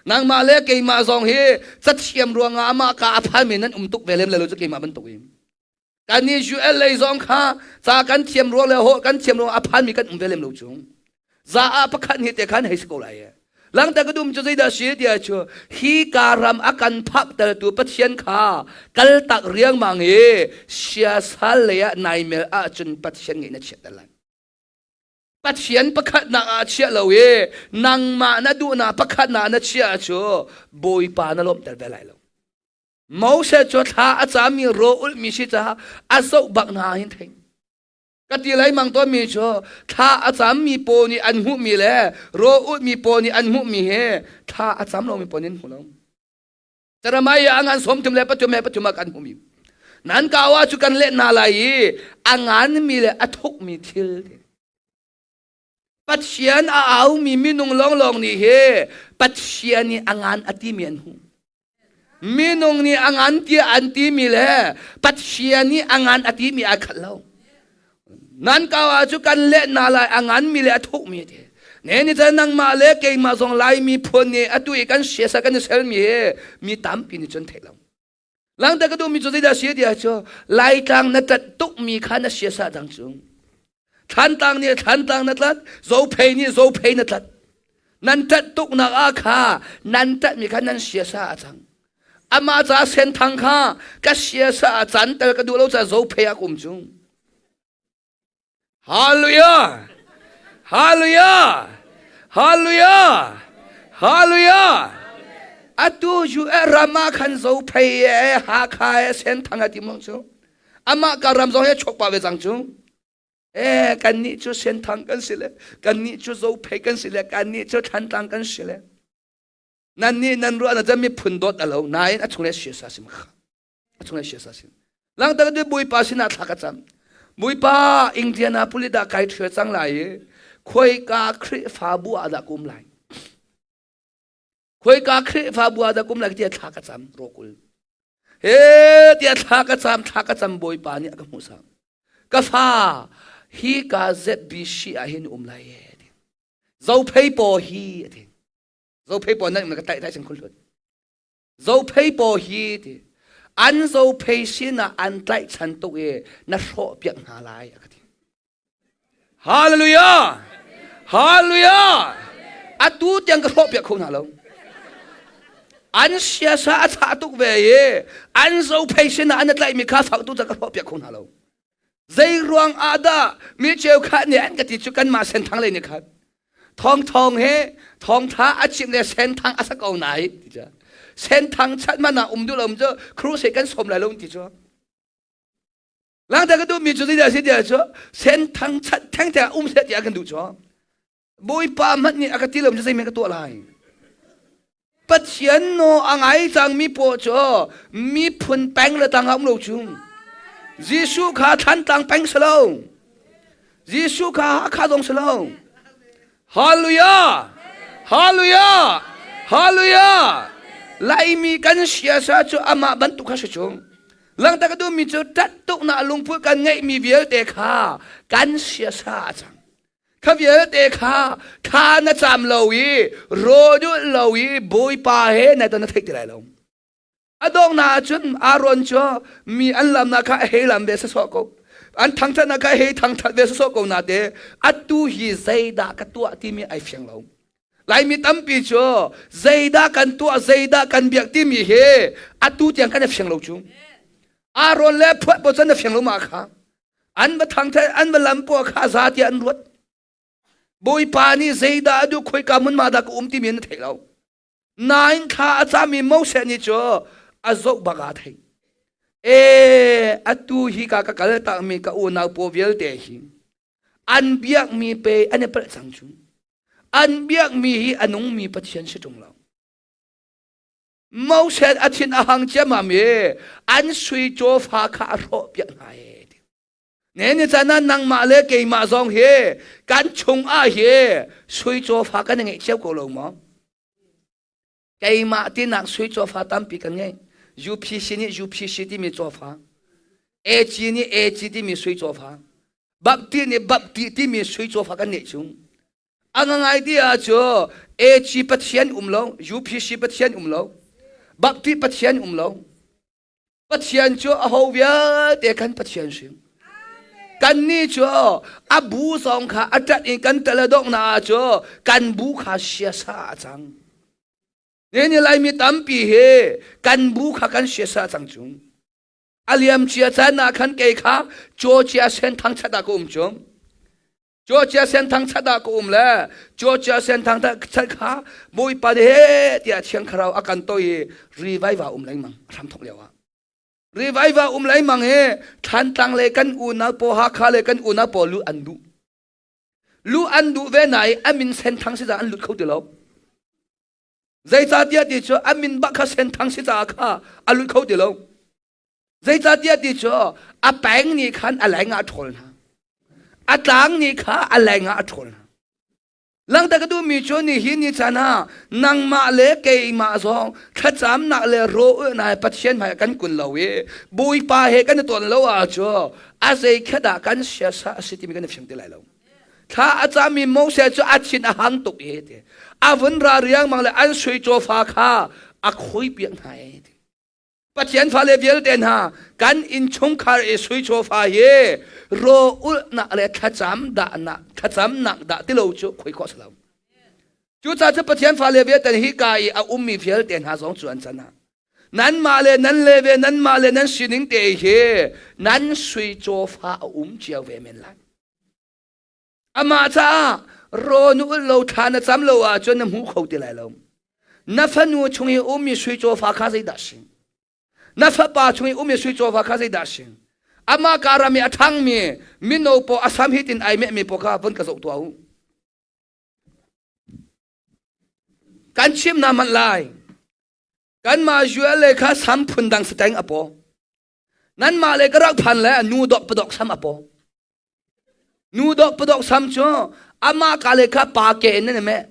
[SPEAKER 1] Nangmah le keimah zong hi cathiam ruangah amah ka a phanmi nan um tuk ve lem le lo cu keimah bantuk in. Kan nih UL lei zong kha ca kan thiam ruang le holh kan thiam ruang a phanmi kan um ve lem lo chung. Za ah pakhat ni te khan hei si ko lai e. Langta ka dum cu zeidah si tiah cu hi ka ram a kan phaktertu Pathian kha kaltak riangmang i siasal lei ah naimel ahcun Pathian ngeih na chiatter lai. Pathian pakhatnak ah chiah lo i nangmah na duhnak pakhatnak na chiah cu Bawipa na lawmhter ve lai lo. Moses cu thla a cami raw ulhmi si caah a zoh bak hna hin thei. Ka ti lengmang tawnmi cu thla a cammi paw nih an hmuhmi le raw ulhmi paw nih an hmuhmi hi thla a cam lomi paw nih an hmu lo. Jeremiah a ngan 33 he pathum ah kan hmuhmi. Nan kau ah cu kan leh hna lai i a nganmi le a thukmi thil. Pathian a aumi minung lawnglawng nih hi Pathian nih a ngan a timi an hmuh. Minung nih a ngan tiah an timi le Pathian nih a ngan a timi ai khat lo. Nan kau ah cu kan leh na lai a nganmi le a thukmi ti. Ne ni cun nangmah le keimah zong Laimi phun nih atu i kan siasa kan i selmi hi mi tampi nih cun theih lo. Langta ka duhmi cu zeidah si tiah cu Laitlang na tat tukmi kha na siasa dang cu. Thlantlang nih thlantlang na tlat, Zophei nih Zophei na tlat. Nan tat tuknak ah kha nan tatmi kha nan siasa a cang. Amah ca senthang kha ka siasa a can tel ka duh lo ca Zophei ah ka um cu. Hallelujah! Hallelujah! Hallelujah! Hallelujah! Atu cu ram ah khan Zophei e Hakha e Senthang a ti mong cu. Amah ka ram zong he chuak pa ve cang cu. E kannih cu Senthang kan si le kannih cu Zophei kan si le kannih cu Thlantlang kan si le. Nan nih nan ruah na cun miphun dawt a lo nain a chung le siasa sim kha. A chung le siasa sim. Langter du Bawipa sinah thla ka cam. Bawipa Indianapolis dah kai ṭhial cang lai i khuaika Khrihfabu ah dah ka um lai. Khuaika Khrihfabu ah dah ka um lai tiah thla ka cam rawkul. He tiah thla ka cam thla ka cam Bawipa nih a ka hmuhsak. Ka fa hi ka ZBC ah hin um lai e. Zophei paw hi a ti. Zophei paw nan ka tlaih tlaih sing khul hlut. Zophei paw hi ti. An zophei sinah an tlaihchan tuk i na hrawh piak hna lai a ka ti. Hallelujah! Hallelujah! Atu tiang ka hrawh piak kho hna lo. An siasa a chah tuk ve i an zophei sinah an tlaihmi kha fak tu ka hrawh piak kho hna lo. Zei ruang ah dah mi cheukhat nih an ka ti cu kanmah senthang lei nih khan thawngthawng he thawngtha a chim le senthang a sa ko nai ti cu senthang chat man ah um duh lo cu crusade kan som lai lo ti cu Langta ka duhmi cu zeidah a si tiah cu senthang chat theng theng um seh tiah kan duh cu Bawipa hmanh nih a ka ti lo cu zeimen ka tuah lai Pathian naw a ngai cangmi paw cu miphun peng le tang ah um lo cu. Jesuh kha Thlantlang peng si lo. Jesuh kha Hakha zong si lo. Hallelujah! Hallelujah! Hallelujah! Laimi kan siasa cu amah bantuk kha si chung. Langta ka duhmi cu ṭat tuknak lungput kan ngeihmi vialte kha kan siasa a cang. Kha vialte kha thla na cam lo i rawl dulh lo i Bawipa he na ton na theih ti lai lo. A donghnak ahcun Aaron cu mi an lamnak kha a hei lam ve sawsawh ko. An thangṭhatnak kha a hei thangṭhat ve sawsawh ko nate atu hi zeidah ka tuah timi ai fiang lo. Laimi tampi cu zeidah kan tuah, zeidah kan biak timi hi atu tiang kan i fiang lo cu. Aaron le phuah pawl cu an i fiang lo ma kha. An va thangṭhat, an va lam pawl kha za tiah an ruat. Bawipa nih zeidah a duh, khoika hmun ma dah ka um timi an thei lo. Nain thla a cami Moses nih cu a zoh bak ah a theih. E atu hi ka ka kal takmi ka unau paw vialte hi an biakmi pe an i palh cang cu. An biakmi hi a nungmi Pathian si ṭung lo. Moses a thin a hang ciammam i an sui cawfa kha a hrawh piak hna e. Ne ni caan ah nangmah le keimah zong hi kan chung ah hi sui cawfa kan i ngeih cio ko lo maw? Keimah tinak sui cawfa tampi kan ngei. UPC nih UPC timi cawfa, AG nih AG timi sui cawfa, Bapti nih Bapti timi sui cawfa kan ngeih chung. A ngai ti ah cu AG Pathian um lo, UPC Pathian um lo, Bapti Pathian um lo. Pathian cu aho vialte kan Pathian si. Kannih cu a bu zong kha a ṭat in kan ṭal a donghnak ah cu kan bu kha siasa a cang. Ni Laimi tampi hi kan bu kha kan siasa a cang chung. A liam cia caan ah khan kei kha Georgia senthang chat ah ka um chung. Georgia senthang chat ah ka um le Georgia senthang chat kha Bawipa nih he tiah Thiang Thlarau a kan toi i revival um lengmang hram thok lio ah. Revival um lengmang hi Thlantlang le kan unau paw Hakha le kan unau paw lu an duh. Lu an duh ve na i a min senthang si an lut kho ti lo. Zeicahtiah ti cu a min bak kha senthang si caah kha a lut kho ti lo. Zeicahtiah ti cu a peng nih khan a leng ah a ṭhawl hna. A tlang nih kha a leng ah a ṭhawl hna. Langhter ka duhmi cu nihin ni caan ah nangmah le keimah zong thlacamnak le rawlnak he Pathian hmai kan kun lo i Bawipa he kan i ton lo ahcun a zei kha dah kan siasa a si timi kan i fiang ti lai lo. Thla a cami Moses cu a thin a hang tuk i ti. A vun ra riangmang le an sui cawfa kha a khui piak hna i ti. Pathian fale vialte hna kan innchungkhar i sui chawfa hi ro ulhnak le thlacam dahnak thlacamnak dah tilo cu khoi khawh si lo. Cucaah cu Pathian fale vialte hi ka i a ummi vialte hna zong cu an can ah nanmah le nan le ve nanmah le nan sining te hi nan sui cawfa a um cio ve men lai. Amah caah rawn ulh lo thla na cam lo ahcun na hmu kho ti lai lo. Na fanu chung i ummi sui cawfa kha zeidah si? Na fapa chung i ummi sui cawfa kha zeidah si? Amah ka ram i a ṭhangmi mino paw a sam hitin ai mehmi paw kha vun ka zoh tuah u. Kan chim na manh lai. Kanmah ULA kha sam phun dang sateng a paw. Nanmah le ka rak phan le nu dok padok sam a paw. Nu dok padok sam cu amah ka le kha pa ke in nan meh.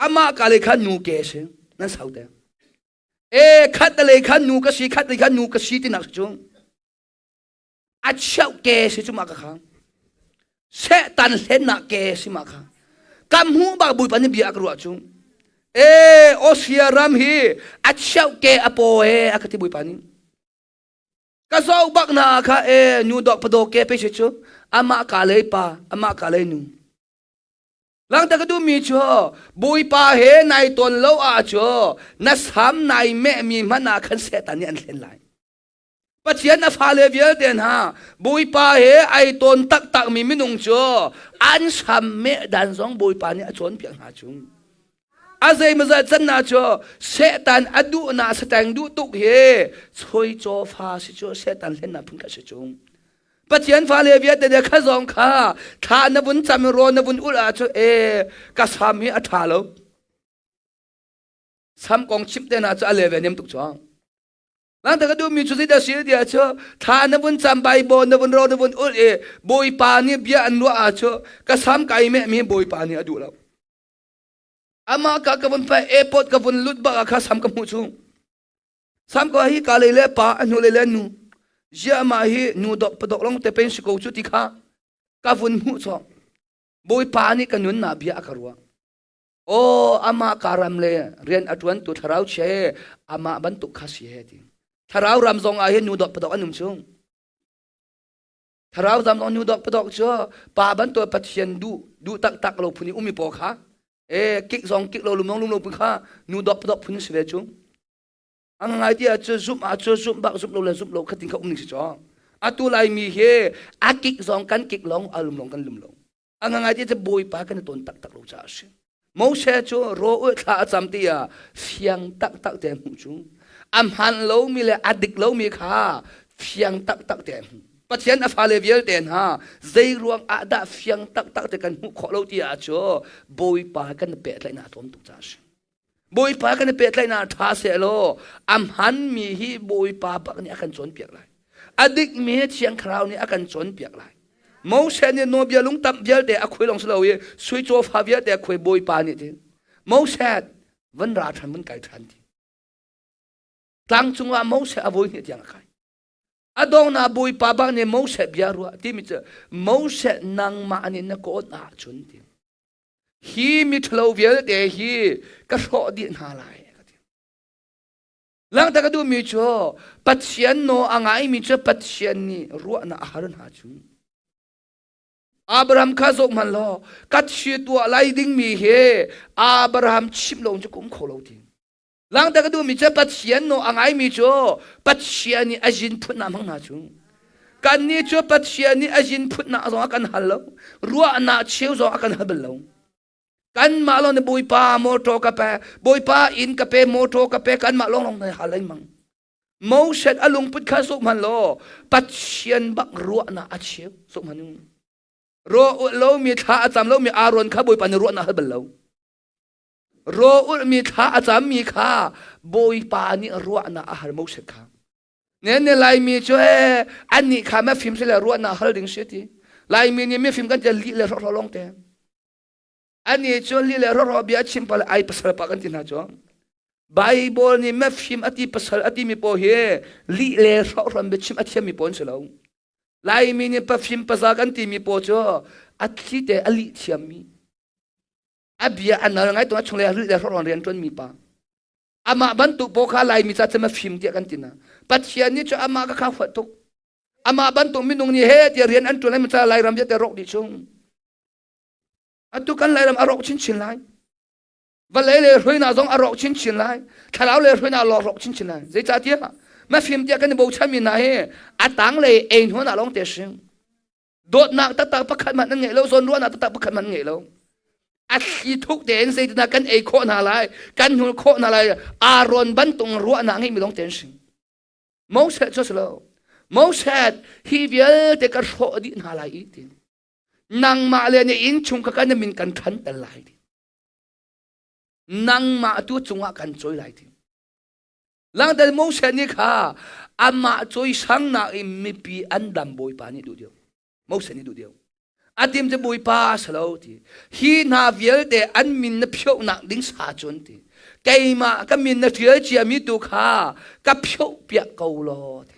[SPEAKER 1] Amah ka le kha nu ke si. Nan sau te. E khat le kha nu ka si khat le kha nu ka si ti nak cu. A cheu ke si cu mah ka kha. Sehtan hlennak ke si mah kha. Kam hmu bak buipa nih bia a ka ruah cu. E Austria ram hi a cheu ke a paw e a ka ti buipa nih. Ka zoh bak na kha e nu dok pado ke pe si cu amah ka lei pa amah ka lei nu. Langta ka duhmi cu Bawipa he nai ton lo ah cu na sam nai meh mi hmanh ah khan Satan nih an thlen lai. Pathian a fale vialte hna Bawipa he ai tawn taktakmi minung cu an sam meh dan zong Bawipa nih a cawnpiak hna chung. A zeimazat canna cu Satan a duhnak sateng duh tuk hi choi caw fa si cu Satan hlennak phun kha si chung. Pathian fale vialte ne kha zong kha thla na vun cam ro na vun ulh ah cu e ka sam hi a ṭha lo. Sam kong chimh te na cu a level niam tuk chuang. Langta ka duhmi cu zeidah si tiah cu thla na vun cam Bible na vun ro na vun ulh i Bawipa nih bia an ruah ah cu ka sam kai meh mi Bawipa nih a duh lo. Amah ka ka vun pa airport ka vun lut bak ah kha sam ka hmuh chung. Sam ko hi ka lei le pa a hnu lei le nu. Zia mah hi nu dok padok long te pen si ko cu ti kha ka vun hmuh chong. Bawipa nih ka nun na bia a ka ruah. Aw amah karam le rian a ṭuantu thlarau chia he amah bantuk kha si he ti. Thlarau ram zong ah hin nu dok padok an um chung. Thlarau ram zong nu dok padok cu pa bantuk Pathian duh duh taktak lo phun i umi paw kha e kik zong kik lo lum zong lum lo phun kha nu dok padok phun si ve chung. Ang ngai ti ah cu zumh ah cu zumh bak zumh lo le zumh lo khatin kha um ning si cho. Atu Laimi hi a kik zong kan kik long a lum long kan lum lo. A ngai ti Bawipa kan i tawn taktak lo caah a si. Moses cu raw thla a cam ti ah fiang taktak te hmuh cu a hmaan lomi le a dik lomi kha fiang taktak te hmuh. Pathian a fale vialte hna zei ruang ah dah fiang taktak te kan hmuh khawh lo ti ah cu Bawipa kan i pehtlaihnak a tlawm tuk caah a si. Bawipa kan i pehtlaihnak ṭha sehlaw a hmanmi hi Bawipa bak nih a kan cawnpiak lai. A dikmi hi Thiang Thlarau nih a kan cawnpiak lai. Moses nih nawlbia lungtamh vialte a khuai lawng si lo i sui cawfa vialte a khuai Bawipa nih ti. Moses van ra ṭhan van kai ṭhan ti. Tlang cungah Moses a voi hnih tiang a kai. A dongnak Bawipa bak nih Moses bia ruah timi cu Moses nangmah nih na kawn ahcun ti. Hi miṭhalo vialte hi ka hrawh dih hna lai. Langhter ka duhmi cu Pathian nawl a ngaimi cu Pathian nih ruahnak a har hna cu. Abraham kha zoh hmanh law ka thi tuah lai dingmi hi Abraham chimh lo cu kum kho lo ti. Langhter ka duhmi cu Pathian nawl a ngaimi cu Pathian nih a zin phunnak hmang hna cu. Kannih cu Pathian nih a zin phunnak zong a kan hal lo. Ruahnak cheu zong a kan hal bal lo. Kanmah lawng nih Bawipa motor ka pe, Bawipa inn ka pe, motor ka pe, kanmah lawng lawng nih hal lengmang. Moses a lungput kha zoh hmanh law Pathian bak ruahnak a cheu zoh hmanh u. Ro lomi thla a cam lomi Aaron kha Bawipa nih ruahnak hal bal lo. Ro ulhmi thla a cammi kha Bawipa nih ruahnak a hal Moses kha. Ne ne Laimi cu ee annih kha mafim si le ruahnak hal ding si ti. Laimi nih mifim kan ti lih le hrohro lawng te. Ani cu li le rawraw bia chim pa le ai pasal pa kan ti hna cu. Bible nih mafim ati pasal ati mi paw hi lih le hrohram biachim a thiam mi paw an si lo. Laimi nih pafim paza kan ti mi paw cu a thli te a lih thiam mi. A bia a nal ngai tung a chung le lih le hrohram rian tuan mi pa. Amah bantuk paw kha Laimi ca cem a fim tiah kan ti na. Pathian nih cu amah ka kha huat tuk. Amah bantuk minung nih he tiah rian an tuan lai ca Lairam vialte rawk dih chung. Atu kan Lairam a rawk chinchin lai. Vawlei le hruainak zong a rawk chinchin lai. Thlarau le hruainak lawng rawk chinchin lai. Zeicahtiah mafim tiah kan i bochanmi hna hi a tanglei ei hnuan ah lawng te sing. Dawtnak taktak pakhat hmanh an ngeih lo, zawnruahnak taktak pakhat hmanh an ngeih lo. A thli thuk tein zeitindah kan ei khawh hna lai, kan hnul khawh hna lai, Aaron bantuk ruahnak ngeihmi lawng te an sing. Moses cu a si lo. Moses hi vialte ka hrawh dih hna lai i ti. Nangmah le na innchung kha kan min kan ṭhanter lai ti. Nangmah tu cungah kan cawi lai ti. Langdal Moses nih kha amah cawisangnak in mipi an dam Bawipa nih duh deuh. Moses nih duh deuh. A tim cu Bawipa a si lo ti. Hi hna vialte an min na phiohnak ding sa cun ti. Keimah ka min na ṭial ciami tu kha ka phioh piak ko law ti.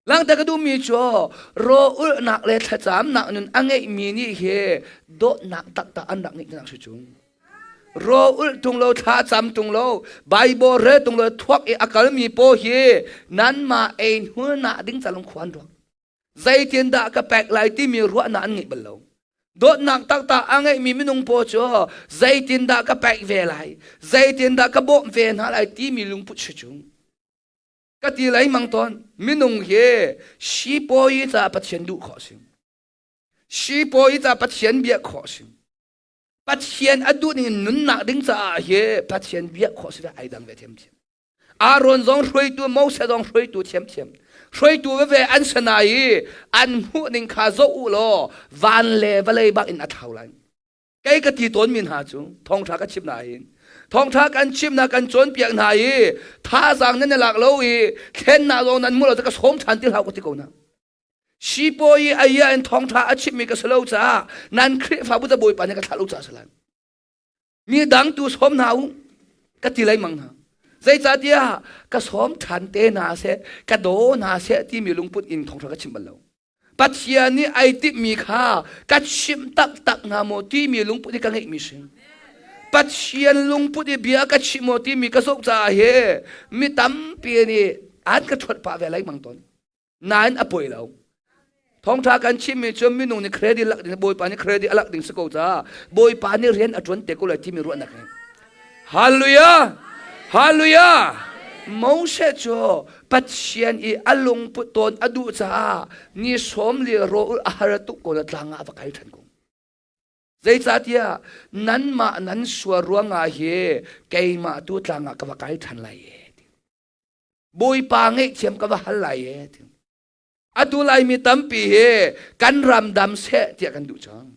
[SPEAKER 1] Langhter ka duhmi cu raw-ulhnak le thlacamnak nun a ngeihmi nih hi dawtnak taktak an rak ngeih nak si cu. Raw-ulh tung lo, thlacam tung lo, Bible rel tung lo, thuak i a kalmi paw hi nanmah ei hnulnak ding ca lung khua an ruak. Zeitindah ka pek lai timi ruahnak an ngeih bal lo. Dawtnak taktak a ngeihmi minung paw cu zeitindah ka pek ve lai, zeitindah ka bawmh ve hna lai timi lungput si cu. Ka ti lei mang tawn minung hi sipawi ca Pathian duh khawh si. Sipawi ca Pathian biak khawh si. Pathian a duh ning in nunnak ding caah hi Pathian biak khawh si ai dang ve thiamthiam. Aaron zong hruaitu Moses zong hruaitu thiamthiam. Hruaitu veve an sana i an hmuh ning kha zoh u law van le vawlei bak in a thlau lai. Kei ka ti tawn mi hna cu thawngṭha ka chim nain. Thawngṭha kan chimnak kan cawnpiak hna i thazaang nan i lak lo i thlennak zong nan hmu lo ka sawm ṭhan ti hlah ka ti ko na. Sipawi i aya in thawngṭha a chimmi ka si lo caah nan Khrihfabu ca Bawipa nih ka thlah lo caah si lai. Mi dang tu sawm hna u ka ti lengmang hna. Zeicahtiah ka sawm ṭhan te hna seh, ka daw hna seh timi lungput in thawngṭha ka chim bal lo. Pathian nih ai timhmi kha ka chimh taktak hna maw timi lungput hi ka ngeihmi si. Pathian lungput i bia ka chimh maw timi ka zoh caah hi mi tampi nih an ka ṭhuat pah ve lengmang tawn. Nain a poi lo. Thawngṭha kan chimmi cu minung nih credit lak ding Bawipa nih credit a lak ding si ko caah Bawipa nih rian a ṭuan te ko lai timi ruahnak he. Hallelujah! Hallelujah! Moses cu Pathian i a lungput tawn a duh caah ni sawm li rawl a har tuk ko na tlang ah a va kai ṭhan ko. Zeicahtiah nanmah nan sual ruangah hi keimah tu tlang ah ka va kai ṭhan lai e. Bawipa ngaihthiam ka va hal lai e. Atu Laimi tampi hi kan ram dam seh tiah kan duh cang.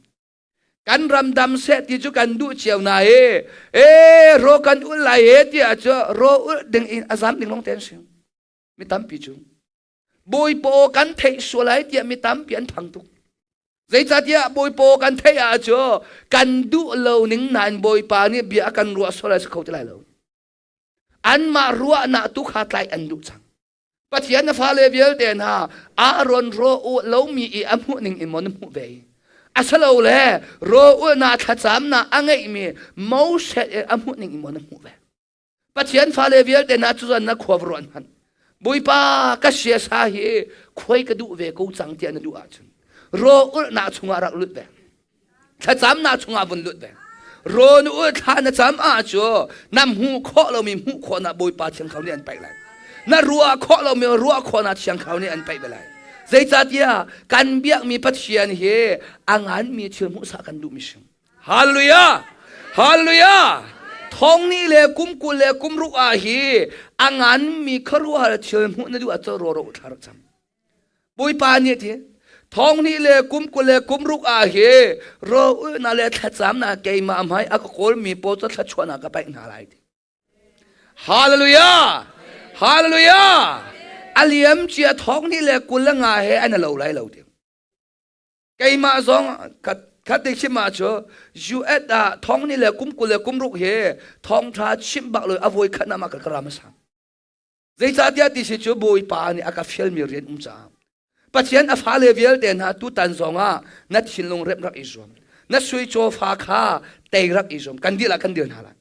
[SPEAKER 1] Kan ram dam seh ti cu kan duh cio na i e ro kan ul lai e tiah cu ro ul ding in a zam ding lawng te an si. Mi tampi cu bawipaw kan theih sual lai tiah mi tampi an phang tuk. Zeicahtiah bawipaw kan theih ah cu kan duh lo ning nain bawipa nih bia a kan ruah sual lai si kho ti lai lo. Anmah ruahnak tu kha tlaih an duh cang. Pathian na fale vialte hna Aaron ro u lomi i a hmuh ning in maw na hmuh ve? Asilole ro ulnak thlacamnak a ngeihmi Moses i a hmuh ning in maw na hmuh ve? Pathian fale vialte hna cu na khua va ruan hmanh. Bawipa ka siasa hi khuai ka duh ve ko cang tiah na duh ahcun ro ulhnak chungah rak lut ve. Thlacamnak chungah vun lut ve. Rawn ul thla na cam ah cu na hmuh khawh lomi hmuh khawhnak Bawipa Thiang Thlarau nih an paih lai. Na ruah khawh lomi ruah khawhnak Thiang Thlarau nih an paih ve lai. Zeicahtiah kan biakmi Pathian hi a nganmi thil hmuhsah kan duhmi si. Hallelujah! Hallelujah! Thong ni le kum 20 le kum ruk ah hi a nganmi khuaruahhar thil hmuh na duh ah cu ro ro thla rak cam. Bawipa nih a ti, thong hnih le kum 20 le kum ruk ah hi rawlulhnak le thlacamnak keimah hmai a ka kawlmi pawl cu thluachuahnak ka paih hna lai ti. Hallelujah! Hallelujah! A liam cia thong hnih le 25 he an lo lai lo ti. Keimah zong khat te chim ah cu US ah thong hnih le kum 20 le kum ruk hi thawngtha chim bak lo a voi khat na ma ka ram sang. Zeicahtiah ti si cu Bawipa nih a ka fialmi rian um caah Pathian a fale vialte hna tutan zongah na thinlung remh rak i zuam. Na sui cawfa kha tei rak i zuam. Kan dilah kan dir hna lai.